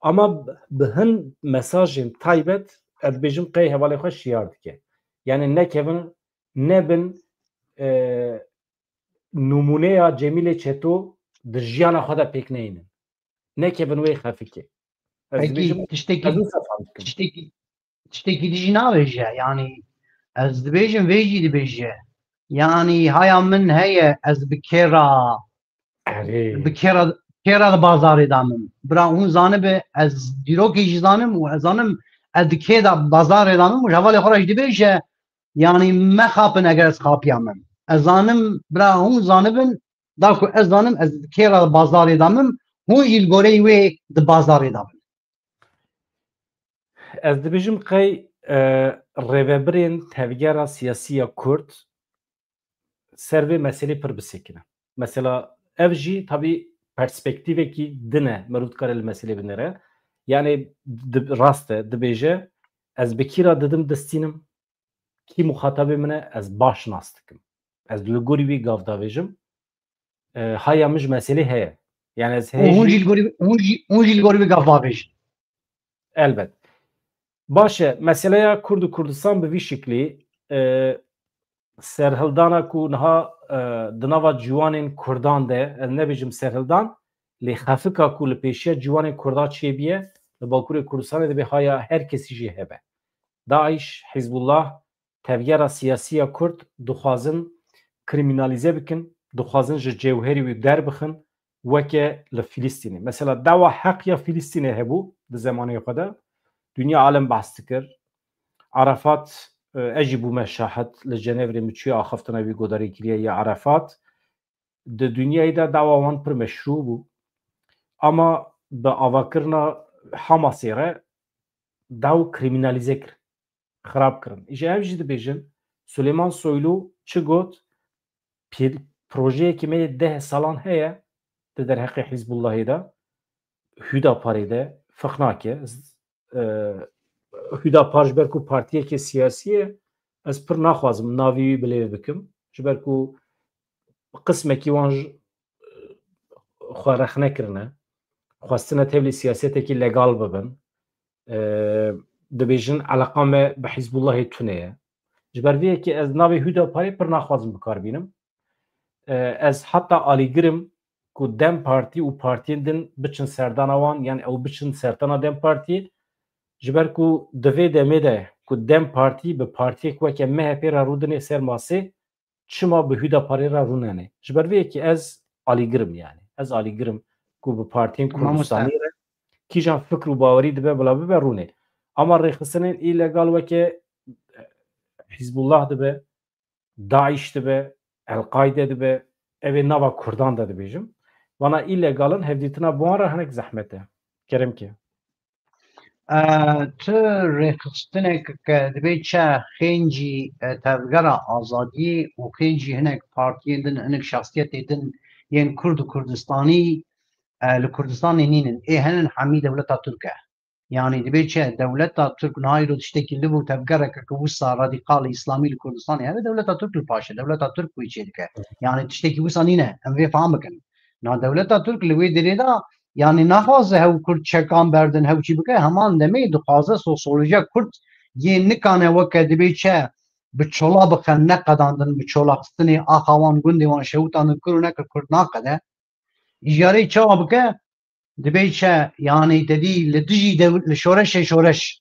Ama bi hin mesajên taybet ez dibêjim qey hevalê xwe şiyar dike. Yani nekevin nebin, e, nûmûneya Cemîlê Çeto di jiyana xwe de pêk neynin. Nekevin wê xefikê. Ez Pekî, dibêjim, tiştekî, ez wisa fam dikim. Tiştekî, tiştekî dijî nabêje. Yanî ez dibêjim, vê jî dibêje. Yanî haya min heye, ez bi kê re, Erê. bi kê re, kê re di bazarê de min. Bira hûn zanibe, ez dîrokê jî zanim û ez zanim ez di kê de bazarê de min û ji hevalê xwe re jî dibêje, yanî mexapin eger ez xapiya min. Ez zanim, bira hûn zanibin, da ku ez zanim ez di kê re di bazarê de min, hûn jî li goreyî wê di bazarê de bin. Ez dibêjim qey, e, rêvebirên tevgera siyasî ya Kurd ser vê meselê pir bisekine. Mesela ev jî tabî perspektîvekî din e, mirov dikare li meselê binêre. Yani di-, rast e, dibêje, ez bi kî re didim distînim, kî muxatabê min e, ez baş nas dikim. Ez li gorî wî gav davêjim. E, haya min ji meselê heye. Yani ez Û heye hûn jî jî li gorî, hûn jî, hûn jî li gorî wî gav bavêjin. Elbet. Baş e, meseleya Kurd û Kurdistan bi vî şiklî, e, serhildana ku niha, e, di nava ciwanên Kurdan de, ez nebêjim serhildan, lê xefika ku li pêşiya ciwanên Kurdan çêbiye, li Bakurê Kurdistanê dibê haya her kesî jî hebe. DAIŞ, Hizbullah, tevgera siyasî ya Kurd dixwazin krîmînalîze bikin, dixwazin ji cewherî wî derbixin, weke li Filistînê. Mesela dawa heq ya Filistînê hebû di zemanê xwe de. Dinya alem behs dikir. Arafat, e, ez jî bûme şahid, li Cenevrê min çûye axaftina wî, godarî kiriye ya Arafat. Di dinyayê de dawa wan pir meşrû bû. Ama bi avakirina Hamasê re daw krîmînalîze kir, xirab kirin. Îja ev jî dibêjin, Suleyman Soylu çi got? Pir-, projeyekî me yê deh salan heye di derheqê Hizbullahê de, Hüdaparê de firq nake. Z-, e, Hüdapar ji ber ku partiyekê siyasî ye, ez pir naxwazim navê wî bilêv bikim. Ji ber ku qismekî wan ji, xwe rexne kirine, xwestine tevlî siyasetekî legal bibin. E, dibêjin eleqa me bi Hizbullahê tune ye. Ji ber vê yekê ez navê Hüdaparê pir naxwazim bi kar bînim. E, ez heta alîgir im ku DEM Partî û partiyên din biçin serdana wan, yan ew biçin serdana DEM Partî. Ji ber ku di vê demê de ku DEM Partî bi partiyek weke MHP re rûdinê ser masê, çima bi Hüdaparê re rûnenê? Ji ber vê yekê ez alîgir im yani. Ez alîgir im ku bi partiyên Mamoste. Kurdistanî re kîjan fikr û bawerî dibe bila bibe rûnê. Ama rêxistinên îlegal weke Hizbullah dibe, DAIŞ dibe, El-Qaide dibe, ev ê nava Kurdan de dibêjim. Vana îlegalin hevdîtina bi wan re hinek zehmet e. Kerem ke. E, tu rêxistinek ke dibê çi xêncî, e, tevgera azadiyê û xêncî hinek partiyên din, hinek şexsiyetê din yên Kurd û Kurdistanî, e, li Kurdistanê nînin. Ê henin hemî dewleta Tirk e. Yanî dibê çi dewleta Tirk niha îro tiştekî li bo tevgereke ke wisa radîqal îslamî li Kurdistanê hebe, dewleta Tirk li paş e. Dewleta Tirk wê çê dike. Yanî tiştekî wisa nîne. Em vê fam bikin. Na dewleta Tirk li wê derê de, yanî naxwaze hew Kurd çekan berdin, hew çî bike, heman demê dixwaze sosyolojiya Kurd yê nikane weke dibê çi bi çola bixe, neqedandin bi çola xistinê axa wan, gundê wan şewitandin kir û nekir Kurd naqede. Îjarê çawa bike? Dibê çi, yanî te dî li dijî dew-, li şoreşê şoreş.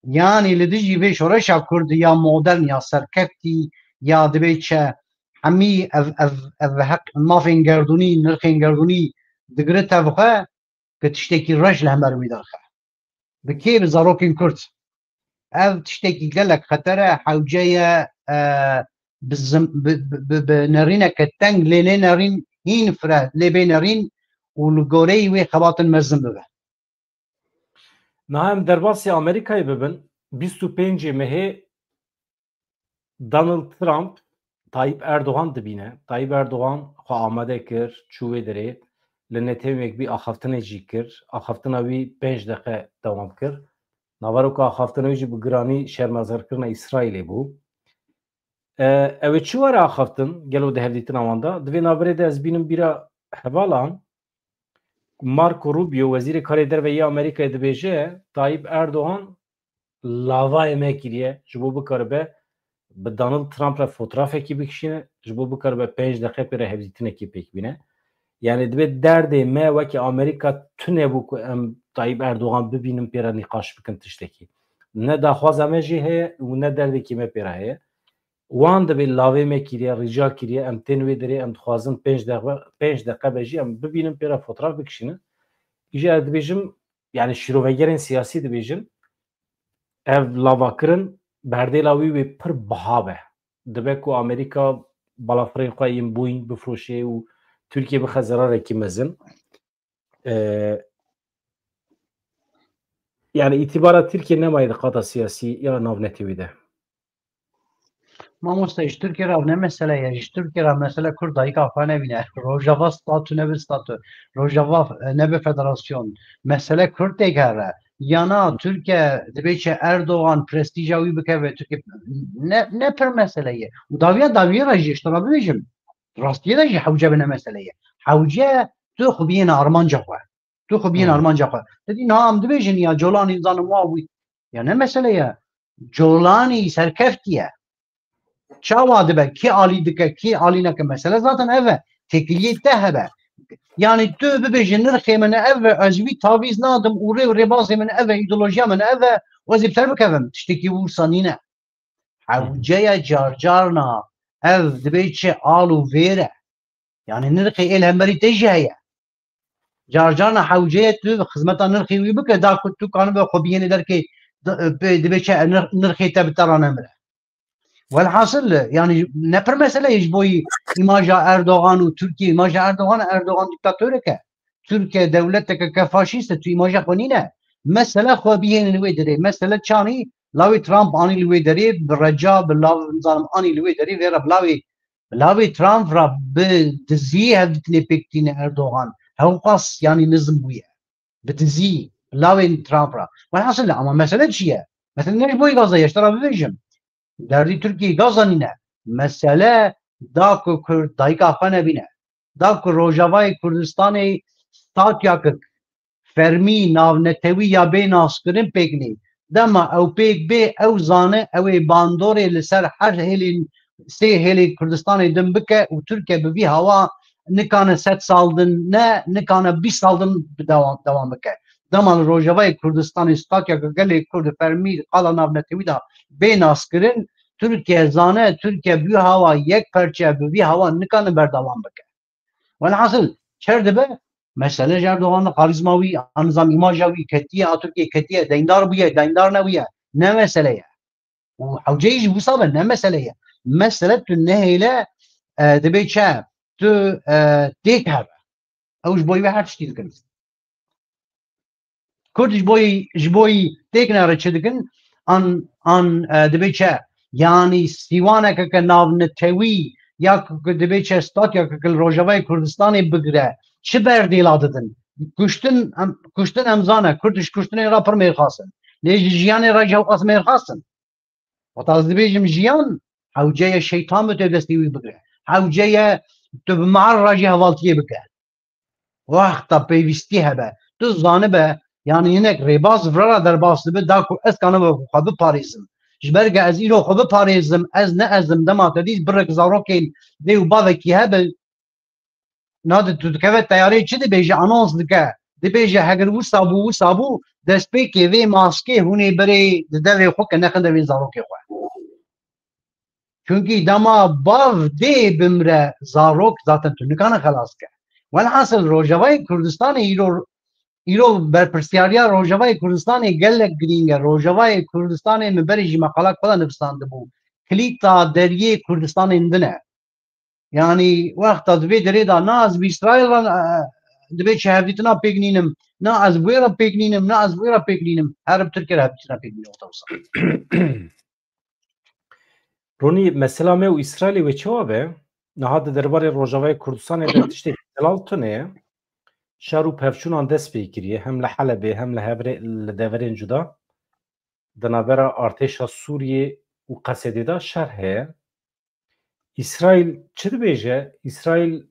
Yanî li dijî vê şoreşa Kurd ya modern ya serkeftî ya dibê çi hemî ev, ev, ev heq mafên gerdûnî, nirxên gerdûnî digire tevxwe ke tiştekî reş li hember wî derxe. Bi kê? Bi zarokên Kurd. Ev tiştekî gelek xeter e, hewce ye, e, bi zim-, bi, bi, bi, bi nerîneke teng lê lê nerîn hîn fire lê bê nerîn û li goreyî wê xebatin mezin bibe. Niha em derbasî Amerîkayê bibin, bîst û pêncê mehê Donald Trump Tayyip Erdogan dibîne. Tayyip Erdogan xwe amade kir, çû wê derê, li netewek bî axaftinê jî kir. Axaftina wî pênc deqe dewam kir. Naveroka axaftina wî jî bi giranî şermezarkirina Îsraîlê bû. E, ew ê çi were axaftin gelo di hevdîtina wan de? Di vê navberê de ez bînim bîra hevalan, Marco Rubio, Wezîrê Karê Derve yê Amerîkayê dibêje, Tayyip Erdogan lavayê me kiriye, ji bo bikaribe bi Donald Trump re fotrafekî bikişîne, ji bo bikaribe pênc deqe pê re hevdîtinekî pêk bîne. Yani dibê derdê me weke Amerîka tune bû ku em Tayyip Erdogan bibînin pê re nîqaş bikin tiştekî. Ne daxwaza me jî heye û ne derdekî me pê re heye. Wan dibê lavê me kiriye, rica kiriye, em tên wê derê, em dixwazin pênc deqe, pênc deqe be jî em bibînin pê re fotraf bikişînin. Îja ez dibêjim, yani şîrovegerên siyasî dibêjin, ev lavakirin berdêla wî wê pir biha be. Dibe ku Amerîka balafirên xwe yên Boeing bifroşe û Tirkiye bixe zerarekî mezin. E, yani îtîbara Tirkiye nemaye di qata siyasî ya navnetewî de. Mamoste, ji Tirkiye re ev ne mesele ye. Ji Tirkiye re mesele Kurd dayika xwe nebîne. Rojava statû nebe statû. Rojava, e, nebe federasyon. Mesele Kurd têk here. Yana Tirkiye dibê çi Erdogan prestîja wî bikeve Tirkiye. Ne, ne pir mesele ye. Û dawiya dawiyê re jî ji te re bibêjim. Rastiyê de jî hewce bi ne mesele ye. Hewce tu xwe biyêne armanca xwe. Tu xwe biyên Hmm. armanca xwe. Te dî niha em dibêjin ya Colanî zanim wa wî. Ya ne mesele ye. Colanî serkeftiye. Çawa dibe? Kî alî dike, kî alî neke? Mesele zaten ev e. Têkiliyê te hebe. Yani tu bibêjî nirxê min ev e, ez wî tavîz nadim û rê û rêbazê min ev e, îdeolojiya min ev e, û ez ê bi te bikevim. Tiştekî wisa nîne. Hewce ye carcarna ev dibê çi al û vêr e. Yani nirxê ê li hemberî te jî heye. Carcarna hewce ye tu xizmeta nirxê wî bike, da ku tu kanibe xwe biyênê derkê, di-, pê dibê çi nirx-, nirxê te bi te re nemire. Welhasil, yani ne pir mesele ye ji bo îmaja Erdogan û Tirkiye, îmaja Erdogan, Erdogan diktatorek e. Tirkiye dewleteke ke faşîst e, tu îmaja xwe nîne. Mesele xwe bihênin wê derê. Mesele çanî lawê Trump anî li wê derê, bi reca, bi lav, nizanim anî li wê derê, vê re bi lawê, bi lawê Trump re bi dizî hevdîtinê pêk tîne Erdogan. Hewqas yani nizm bûye. Bi dizî, bi lawên Trump re. Welhasil ama mesele çi ye? Mesele ne ji bo Gaza ye, ji te re bibêjim. Derdî Tirkiyê Gaza nîne. Mesele da ku Kurd dayika xwe nebîne. Da ku Rojavayê Kurdistanê statyakek fermî navnetewî ya bê naskirin pêk nê. Dema ew pêk bê, ew zane, ew ê bandorê li ser her hêlên, sê hêlên Kurdistanê din bike û Tirkiye bi vî hawa nikane sed sal din ne, nikane bîst sal din bi dewam, dewam bike. Dema li Rojavayê Kurdistanê statyaka gelê Kurd fermî qala navnetewî de bê naskirin, Tirkiye zane, Tirkiye bi vî hawa yek perçe, bi vî hawa nikane berdewam bike. Welhasil, çer dibe, mesele ji Erdogan de, karîzma wî, a nizam îmaja wî ketiye, a Tirkiyê ketiye, deyndar bûye, deyndar nebûye, ne mesele ye. Û hewceyî jî wisa be, ne mesele ye. Mesele tu nehêle, e, dibê çi? Tu, e, têk hebe. Ew ji bo wê her tiştî dikin. Kurd ji bo yî, ji bo yî têk nere çi dikin? An, an, e, dibê çi? Yanî sîwaneke ke navnetewî ya ku, ku dibê çi statyake ke li Rojavayê Kurdistanê bigire, çi berdêla didin? Kuştin, em, kuştin em zane, Kurd ji kuştinê re pir mêrxas in. Lê ji jiyanê re jî hewqas mêrxas in. Wata ez dibêjim jiyan, hewce ye şeytan bi te destê wî bigire. Hewce ye tu bi mar re jî hevaltiyê bike. Wexta pêwîstî hebe, tu zanibe, yanî hinek rêbaz vira re derbas dibe, da ku ez kanibe xwe biparêzim. Ji ber ke ez îro xwe biparêzim, ez ne ez im, dema te dît birek zarokên dê û bavekî hebe, na di tu dikeve teyarê çi dibêje, anons dike. Dibêje heger wisa bû, wisa bû, destpêkê vê maskê hûnê berê di devê xwe ke nexin devê zarokê xwe. Çunkî dema bav dê bimre, zarok zaten tu nikane xelas ke. Welhasil Rojavayê Kurdistanê îro, îro berpirsiyariya Rojavayê Kurdistanê gelek girîng e. Rojavayê Kurdistanê min berê jî meqala xwe de nivîsandibû. Kilîta deriyê Kurdistanên din e. Yanî wexta di vê derê de na ez bi Îsraîl re, e, dibê çi hevdîtina pêk nînim, na ez bi wê re pêk nînim, na ez bi wê re pêk nînim. Her bi Tirkiye re hevdîtina pêk nînim wexta wisa. Ronî, mesela me û Îsraîlê wê çawa be? Niha di derbarê Rojavayê Kurdistanê de tiştê zelal tune ye. Şer û pevçûnan dest pê kiriye. Hem li Helebê, hem li hevrê, li deverên cuda. Di navbera artêşa Sûriyê û Qesedê de şer heye. Îsraîl çi dibêje? Îsraîl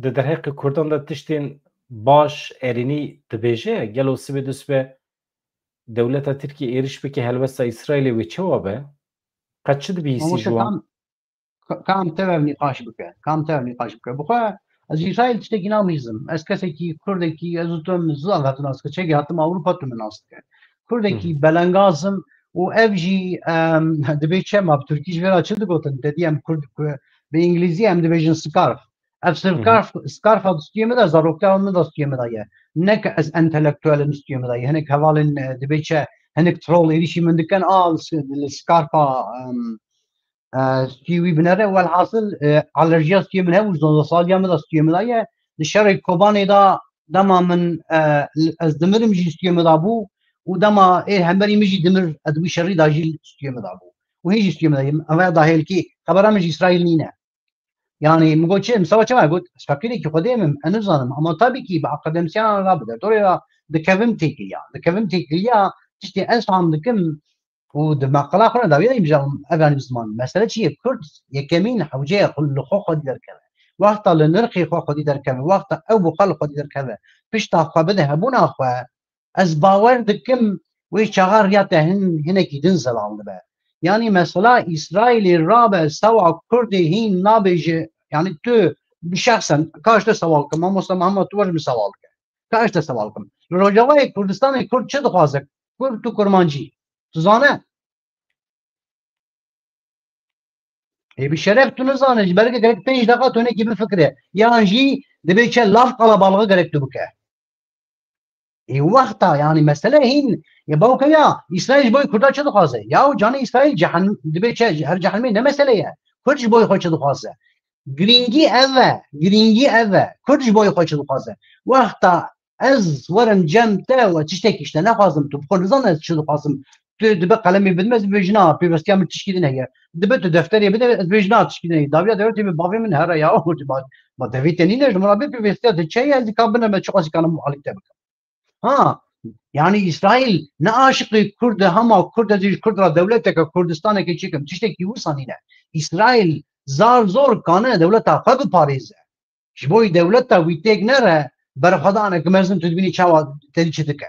di derheqê Kurdan de tiştên baş, erênî dibêje? Gelo sibê dusibe dewleta Tirkiyê êriş bike helwesta Îsraîlê wê çawa be? Qet çi dibihîsî ji wan? Kam, kam tev ev nîqaş bike? Kam tev ev nîqaş bike? Bi xwe ez ji Îsraîl tiştekî namîzim. Ez kesekî, Kurdekî, ez û tu em zû ev hatin nas dike. Çekî hatim Ewropa tu min nas dike. Kurdekî belengaz im û ev jî, em, dibê çi, ma bi Tirkî ji vê re çi digotin? Te dî em Kurd, ku bi Îngilîzî em dibêjin scarf. Ev scarf, scarfa di stûyê min de, zaroktiya min de stûyê min de ye. Ne ke ez entelektuel im stûyê min de ye. Hinek hevalên, e, dibê çi, hinek troll êrîşî min dikin, a, li s-, li scarfa, em, e, stûyê wî binere. Welhasil, e, alerjiya stûyê min hebû, ji nozde saliya min de stûyê min de ye. Di şerê Kobanê de dema min, e, ez dimirim jî stûyê min de bû û dema ê hemberî min jî dimir, ez di wî şerî de jî stûyê min de bû. Û hê jî stûyê min de ye. Ev dahêlkî xebera min ji Îsraîl nîne. Yanî min got çi? Min seba çima got? Ez feqîrekî Xwedê me, em, ez nizanim. Ama tabî kî bi akademisyenan re, bi doktorê re dikevim têkiliya. Dikevim têkiliya, tiştê ez fam dikim û di meqala xwe re dawiyê de îmza, ev yanî bi ziman. Mesele çi ye? Kurd yekemîn hewceye xwe li xwe xwedî derkeve. Wexta li nirxê xwe xwedî derkeve, wexta ew bi xwe li xwedî derkeve, pişta xwe bide hebûna xwe, ez bawer dikim wê çaxa riya te hin, hinekî din zelal dibe. Yanî mesela Îsraîlê rabe sewa Kurdê hîn nabêje, yanî tu şexsen, ka ji te sewal kim, mamosta Mihemed, tu were min sewal ke. Ka ji te sewal kim. Li Rojavayê Kurdistanê Kurd çi dixwaze? Kurd tu kurmancî. Tu zane? Ê bi şeref tu nizane, ji ber gerek pênc deqa tu hinekî bifikire. Yan jî dibê çi lav qalabalixî gerek tu bike. Ê wexta, yanî mesele hîn, ya bawke ya, Îsraîl ji bo Kurda çi dixwaze? Ya û canê Îsraîl cehenn-, dibe çi, her cehennemê ne mesele ye. Kurd ji bo xwe çi dixwaze? Girîngî ev e, girîngî ev e. Kurd ji bo xwe çi dixwaze? Wexta ez werim cem te û tiştekî ji te nexwazim, tu bi xwe nizane ez çi dixwazim. Tu dibe qelemê bidime, ez dibêjina, pêvestiya min tişkî din heye. Dibe tu defterê bide, ez bêjina tişkî din heye. Dawiya dewletê bi bavê min here ya, ma, ma devê te nîne, ji min re bê pêvestiya te çi heye, ez dî ka bine me çiqasî kanim alî te bikim. Ha, yanî Îsraîl ne aşiqê Kurd e, hema Kurd ez ê ji Kurd re dewleteke Kurdistaneke çêkim. Tiştekî wisa nîne. Îsraîl zar zor kane dewleta xwe biparêze. Ji bo dewleta wî têk nere, berxwedaneke mezin tu dibînî çawa tedî çi dike.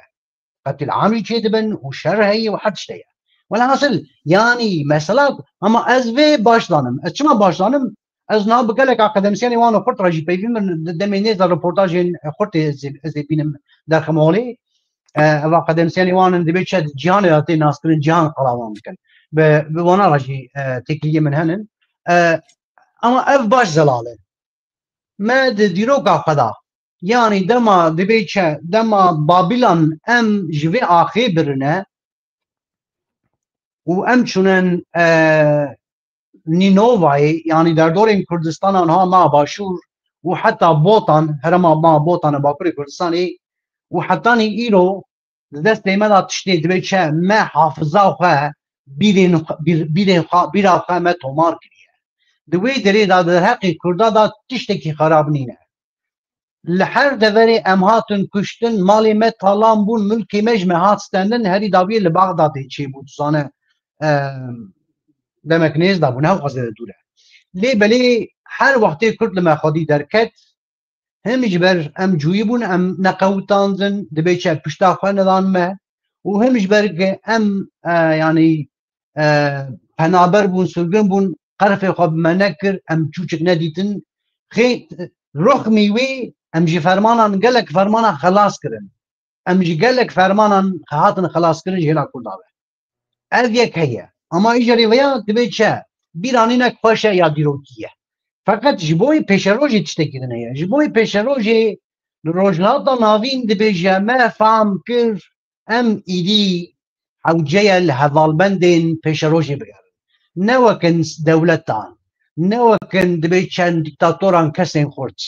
Qetil am jî çêdibin û şer heye û her tişt heye. Welhasil, yanî mesela, ama ez vê baş zanim. Ez çima baş zanim? Ez niha bi gelek akademîsyenê wan û xurt re jî peyvîn min, di demê nêz de reportajên xurt ê ez ê, ez ê bînim derxim holê. E, ev akademîsyenê wan in, dibê çi di cîhanê de tê naskirin, cîhan qala wan dikin. Bi, bi wana re jî, e, têkiliyê min henin. E, ama ev baş zelal e. Me di dîroka xwe de, yanî dema dibê çi, dema Babîlan em ji vê axê birine û em çûnin, e, Nînovayê, yanî derdorên Kurdistana niha ma Başûr û heta Botan, herêma ma Botan e Bakurê Kurdistanê û hetanî îro di destê me de tiştê dibê çi, me hafiza xwe, bîrên xwe, bîr-, bîrên xwe, bîra xwe me tomar kiriye. Di wê derê de di derheqê Kurda de tiştekî xerab nîne. Li her deverê em hatin kuştin, malê me talan bûn, milkê me ji me hat stendin, herî dawiyê li Baxdadê çêbû, tu zane, e, demek nêz de bû, ne hewqas zêde dûr e. Lê belê her wextê Kurd li me xwedî derket, him ji ber em cûyî bûn, em neqewitandin, dibê çi pişta xwe nedan me û him ji ber ke em, e, yanî, e, penaber bûn, sirgin bûn, qerfê xwe bi me nekir, em çûçik nedîtin. Xê, roxmî wî em ji fermanan, gelek fermanan xelas kirin. Em ji gelek fermanan hatin xelaskirin ji hêla Kurda ve. Ev yek heye. Ama îcarê veya dibê çi? Bîranînek xweş e ya dîrokî ye. Feqet ji bo yê pêşerojê tiştekî din heye. Ji bo yê pêşerojê li Rojhilata Navîn dibêje me fam kir, em îdî hewce ye li hevalbendên pêşerojê bigerin. Ne wekin dewletan, ne wekin dibê çend dîktatoran kesên xurt.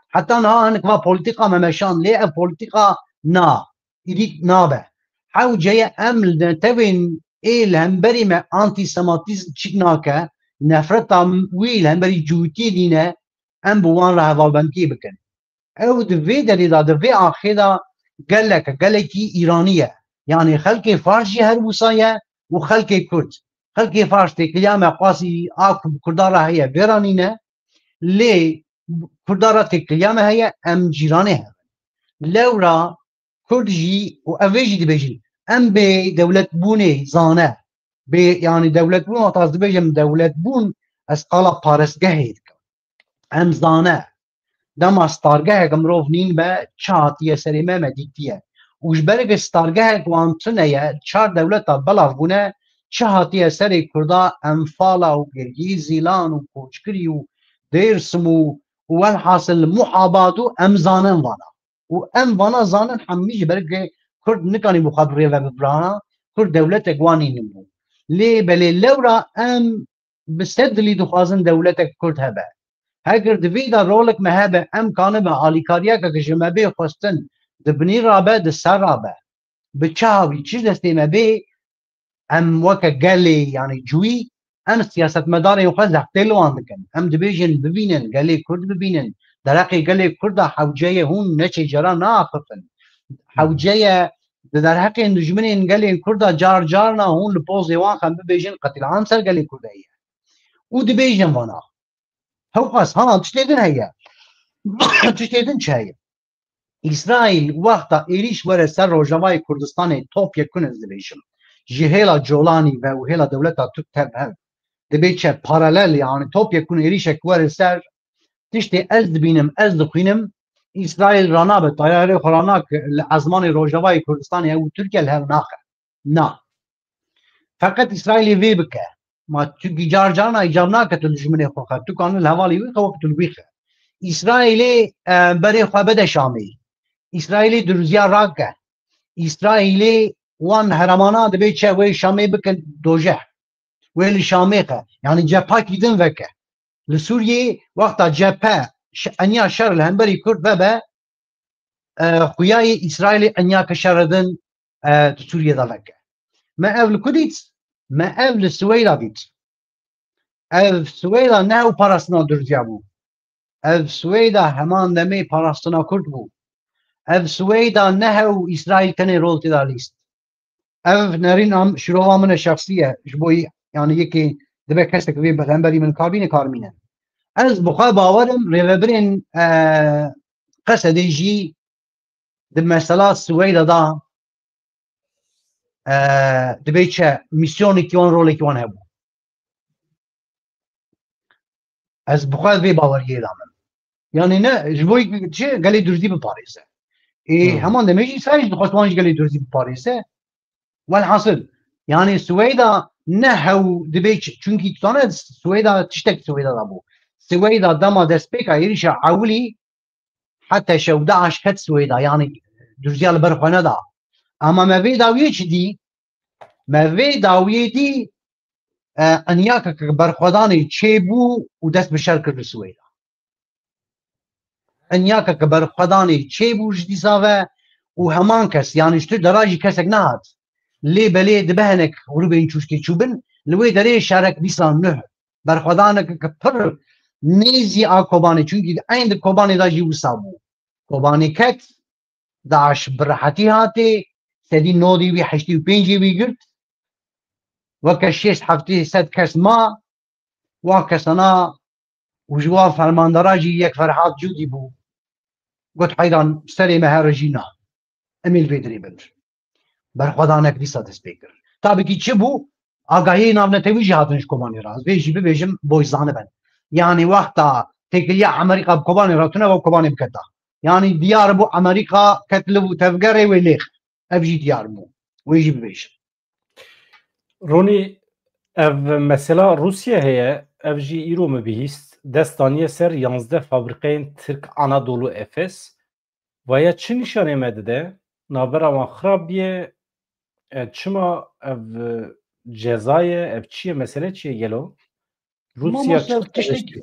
Heta niha hinek va polîtîka me meşand, lê ev polîtîka na, îdî nabe. Hewce ye em li netewên ê li hemberî me antîsematîzm çîk nake, nefreta wî li hemberî cûwîtiyê nîne, em bi wan re hevalbendiyê bikin. Ew di vê derê de, di vê axê de gelek, gelekî Îranî ye. Yanî xelkê Fars jî her wisa ye û xelkê Kurd. Xelkê Fars têkiliya me qasî a ku bi Kurdan re heye vê re nîne, lê Kurdan re têkiliya me heye, em cîranê hev in. Lewra Kurd jî û ev ê jî dibêjin, em bê dewletbûnê zane, bê, yanî dewletbûn, wexta ez dibêjim dewletbûn, ez qala parestgehê dikim. Em zane, dema stargeheke mirov nîn be, çi hatiye serê me, me dîtiye. Û ji ber ke stargehek wan tune ye, çar dewleta belav bûne, çi hatiye serê Kurda, Enfala û Girgî, Zîlan û Koçgirî û Dêrsim û, û welhasil Muhabad û em zanin vana. Û em vana zanin hemî ji ber ke Kurd nikanî bi xwe bi rê ve bibirana, Kurd dewletek wan nînin bû. Lê belê lewra em bi sed dilî dixwazin dewletek Kurd hebe. Heger di vî de rolek me hebe, em kanibe alîkariyeke ke ji me bê xwestin, di binî rabe, di ser rabe. Bi çi hawî, çi destê me bê, em weke gelê, yanî cûyî, em siyasetmedarên xwe zextê li wan dikin. Em dibêjin bibînin, gelê Kurd bibînin. Derheqê gelê Kurd de hewce ye hûn neçê cera naaxifin. Hewce ye di derheqên dijminên gelên Kurd de car carna hûn li pozê wan xem bibêjin qetil'am ser gelê Kurd heye. Û dibêjin vana. Hewqas, ha, tiştê din heye. Tiştê din çi heye? Îsraîl wexta êrîş were ser Rojavayê Kurdistanê, topyekun ez dibêjim, ji hêla Colanî ve û hêla dewleta Tirk tev hev, dibê çi paralel, yanî topyekun êrîşek were ser, tiştê ez dibînim, ez dixwînim, Îsraîl ranabe, tayarê xwe ranake li ezmanê Rojavayê Kurdistanê ew Tirkiye li hev naxe. Na. Feqet Îsraîlê vê bike. Ma tu car carna îcab nake tu dijminê xwe xe. Tu kanî li hevalê wî xe wek tu li wî xe. Îsraîlê, e, berê xwe bide Şamê. Îsraîlê duruziya rake. Îsraîlê wan heremana dibê çi wê Şamê bikin dojeh. Wê li Şamê qe. Yanî cephakî din veke. Li Sûriyê wexta cephe şe-, eniya şer li hemberî Kurd vebe, e, xuyayê Îsraîlê eniya ke şer din, e, di Sûriyê de veke. Me ev li ku dît? Me ev li Swêda dît. Ev Swêda ne ew parastina Durziya bû. Ev Swêda heman demê parastina Kurd bû. Ev Swêda ne hew Îsraîl tenê rol tê de lîst. Ev nerîn am şirova min e şexsî ye. Ji bo, yanî, yekê dibe kesek vê bi hemberî min karbîne karmîne. Ez bi xwe bawer im rêvebirên, e, Qesedê jî di mesela Swêda da, e, dibê çi misyonekî wan, rolekî wan hebû. Ez bi xwe vê baweriyê de me. Yanî ne, ji bo çi gelê Durzî biparêze. Ê, Hmm. heman demê jî Îsraîl jî dixwest wan ji gelê Durzî biparêze. Welhasil, yanî Swêda ne hew dibê çi, çunkî tu zane Swêda tiştek Swêda de bû. Swêda dema destpêka êrîşa ewilî heta şew DAIŞ ket Swêda, yanî Durziya li ber xwe neda. Ama me vê dawiyê çi dî? Me vê dawiyê dî, e, enyakeke berxwedanê çêbû û dest bi şer kir li Swêda. Enyakeke berxwedanê çêbû ji dîsa ve û heman kes, yanî ji tu dera jî kesek nehat. Lê belê dibe hinek grûbên çûşkê çûbin, li wê derê şerek dîsa nuh. Berxwedaneke pir nêzî a Kobanê, çunkî eyn di Kobanê de jî wisa bû. Kobanê ket, DAIŞ bi rehetî hatê, sedî nodî wî, heştî û pêncî wî girt, weke şêst heftê sed kes ma, wan kesana û ji wan fermandara jî yek Ferhat Cûdî bû. Got, heyran serê me here jî na. Em ê li vê dirê bin. Berxwedanek dîsa dest pê kir. Tabî kî çi bû? Agahiyê navnetewî jî hatin ji Kobanê re. Ez vê jî bibêjim, boy zanibin. Yanî wexta têkiliya Amerîka bi Kobanê re tune ve Kobanê biketa. Yanî diyar bû Amerîka ket liv û tevgerê wê lêx. Ev jî diyar bû. Wê jî bibêjim. Ronî, ev mesela Rûsya heye, ev jî îro min bihîst, dest daniye ser yanzdeh fabrîqeyên Tirk Anadolu Efes. Vaya çi nîşanê me dide? Navbera wan xirab biye, e, çima ev, e, ceza ye, ev çi ye, mesele çi ye gelo? Rûsya Mamoste, ev tiştek,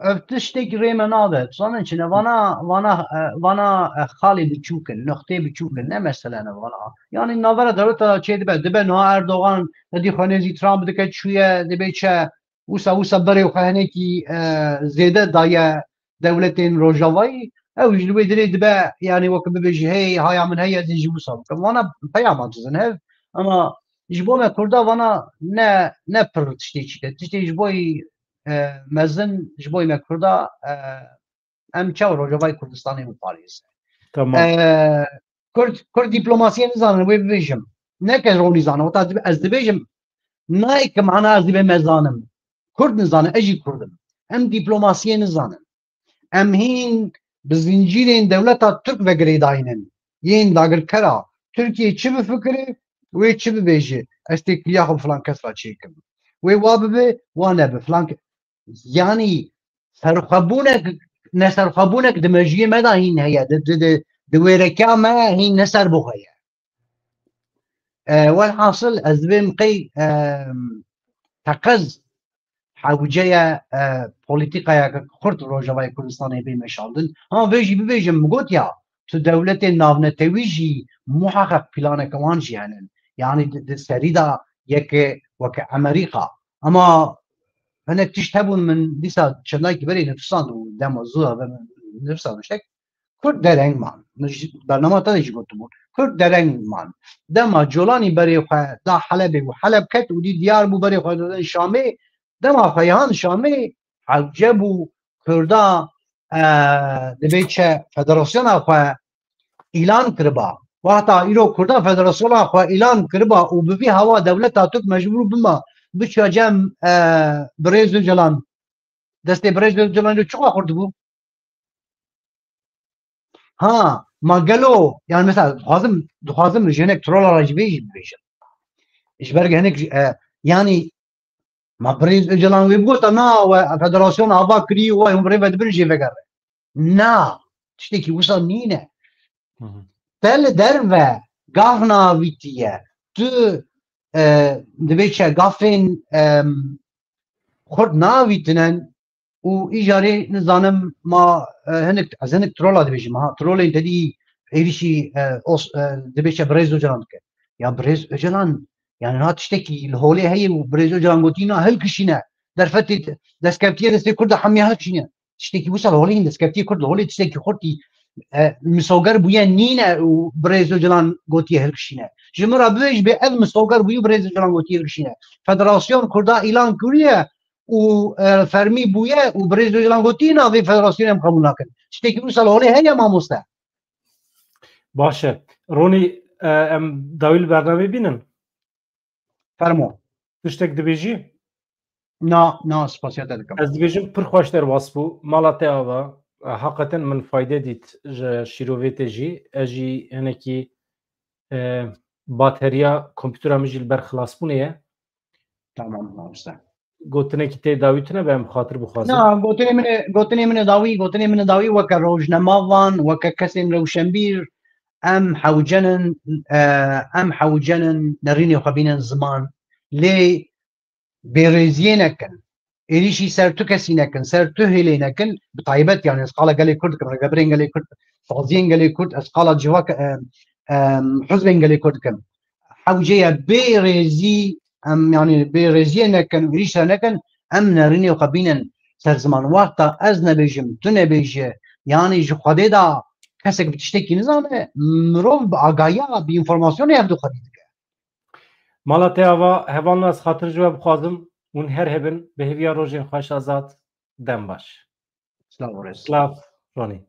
ev tiştek rê me nade. Zanin çi ne? Vana, vana, e, vana, e, xalê biçûk in, noxtê biçûk in, ne mesele ne vana. Yanî navbera dewleta çê dibe, dibe niha Erdogan, nedî xwe nêzî Trump dike çûye, dibê çi, wisa, wisa berê xwe hinekî, e, zêde daye dewletên Rojavayî. Ew ji li wê dirê dibe, yanî wek bibêjî, hey, haya min heye, ez ê jî wisa bikim. Vana peyama dizin hev. Ama ji bo me Kurda vana ne, ne pir tiştê çîk e. Tiştê ji bo yî, e, mezin, ji bo yî me Kurda, e, em çaw Rojavayê Kurdistanê biparêzin. Tamam. E, Kurd, Kurd diplomasiyê nizanin, wê bibêjim. Ne ke ronî zane, weta dib-, ez dibêjim, nayê ke mana ez dibêm ez zanim. Kurd nizane, ez jî Kurd im. Em diplomasiyê nizanin. Em hîn bi zincîrên dewleta Tirk ve girêdayî ne. Yên dagirkera Tirkiyê çi bifikire, wê çi bibêje, ez têkiliya xwe bi filan kes re çêkim. Wê wa bibe, wa nebe, filan ke-, yanî serxwebûnek, neserxwebûnek di mejiyê me de hîn heye, di, di, di, di wêrekiya me hîn neserbû heye. E, welhasil ez dibêm qey, e, teqez hewce ye, e, polîtîkayeke xurt Rojavayê Kurdistanê bê meşandin. Ha, vê jî bibêjim, min got ya, tu dewletên navnetewî jî muheqeq planeke wan jî henin. Yanî di, di serî de yeke weke Amerîka. Ama hinek tişt hebûn, min dîsa çendakî berê nifisand û dema zû de nifisand tiştek. Kurd dereng man. Min ji bernama te de jî gotibû. Kurd dereng man. Dema Colanî berê xwe da Helebê û Heleb ket û dî diyar bû berê xwe didin Şamê. Dema xwe yan Şamê hewce bû Kurda, e, dibê çi federasyona xwe îlan kiriba. Wexta îro Kurda federasyona xwe îlan kiriba û bi vî hewa dewleta Tirk mecbûr bima biçe cem, e, birêz Ocalan. Destê birêz Ocalan çiqa xurt bû? Ha, ma gelo, yani mesela dixwazim, dixwazim ji hinek trola re jî vê jî bibêjim. Ji ber hinek, e, yani ma birêz Ocalan wê bigota, na, we federasyon ava kirî, we hûn bi rê ve dibin jê vegere. Na, tiştekî wisa nîne. Hı hı. Te li derve gah navîtiye. Tu e, dibê çi gafên e, xurt navîtinen û îcarê nizanim ma e, hinik ez hinik trola dibêjim ha trolên te dî êrişî e, os, e, dibê çi birêz Ocalan dike. Ya birêz Ocalan yani ha tiştekî li holê heye û birêz Ocalan gotî na hilkişîne derfetê destkeftiyê destê Kurda hemiya hilkişîne. Tiştekî wisa li holê hîn destkeftiyê Kurd li holê tiştekî xurtî e, misoger bûye nîne û birêz Ocalan gotiye hilkişîne. Ji min re bibêj bê ev misoger bûye birêz Ocalan gotiye hilkişîne. Federasyon Kurda îlan kiriye û e, fermî bûye û birêz Ocalan gotiye na vê federasyonê em qebûl nakin. Tiştekî wisa li holê heye mamoste. Baş e. Ronî e, em dawî li bernamê bînin. Fermo. Tiştek dibêjî? Na, na, spasiya te dikim. Ez dibêjim pir xweş derbas bû. Mala te ava. E, Heqeten min fayde dît ji şîrovê te jî. Ez jî hinekî e, bateriya kompûtera min jî li ber xilasbûnê ye. Tamam, mamoste. Gotinekî tê dawî tune be em xatir bixwazin. Na, gotinê min e, gotinê min e dawî, gotinê min e dawî weke rojnemavan, weke kesên rewşenbîr, em hewcenin, e, em hewcenin nerînê xwe bînin ziman. Lê bêrêziyê nekin. Êrîşî ser tu kesî nekin, ser tu hêlê nekin. Bi taybet yani ez qala gelê Kurd dikim, rêvebirên gelê Kurd, saziyên gelê Kurd, ez qala civak, e, e, hizbên gelê Kurd dikim. Hewce ye bê rêzî, em yani bê rêziyê nekin, êrîş ser nekin, em nerînê xwe bînin ser ziman. Wexta ez nebêjim, tu nebêje, yani ji Xwedê de kesek bi tiştekî nizane, mirov bi agahiya, bi înformasyonê ev du xwedî dike. Mala te ava, hevalno ez xatir ji we bixwazim, hûn her hebin, bi hêviya rojên xweş azad, dem baş. Silav û rêz. Silav, Ronî.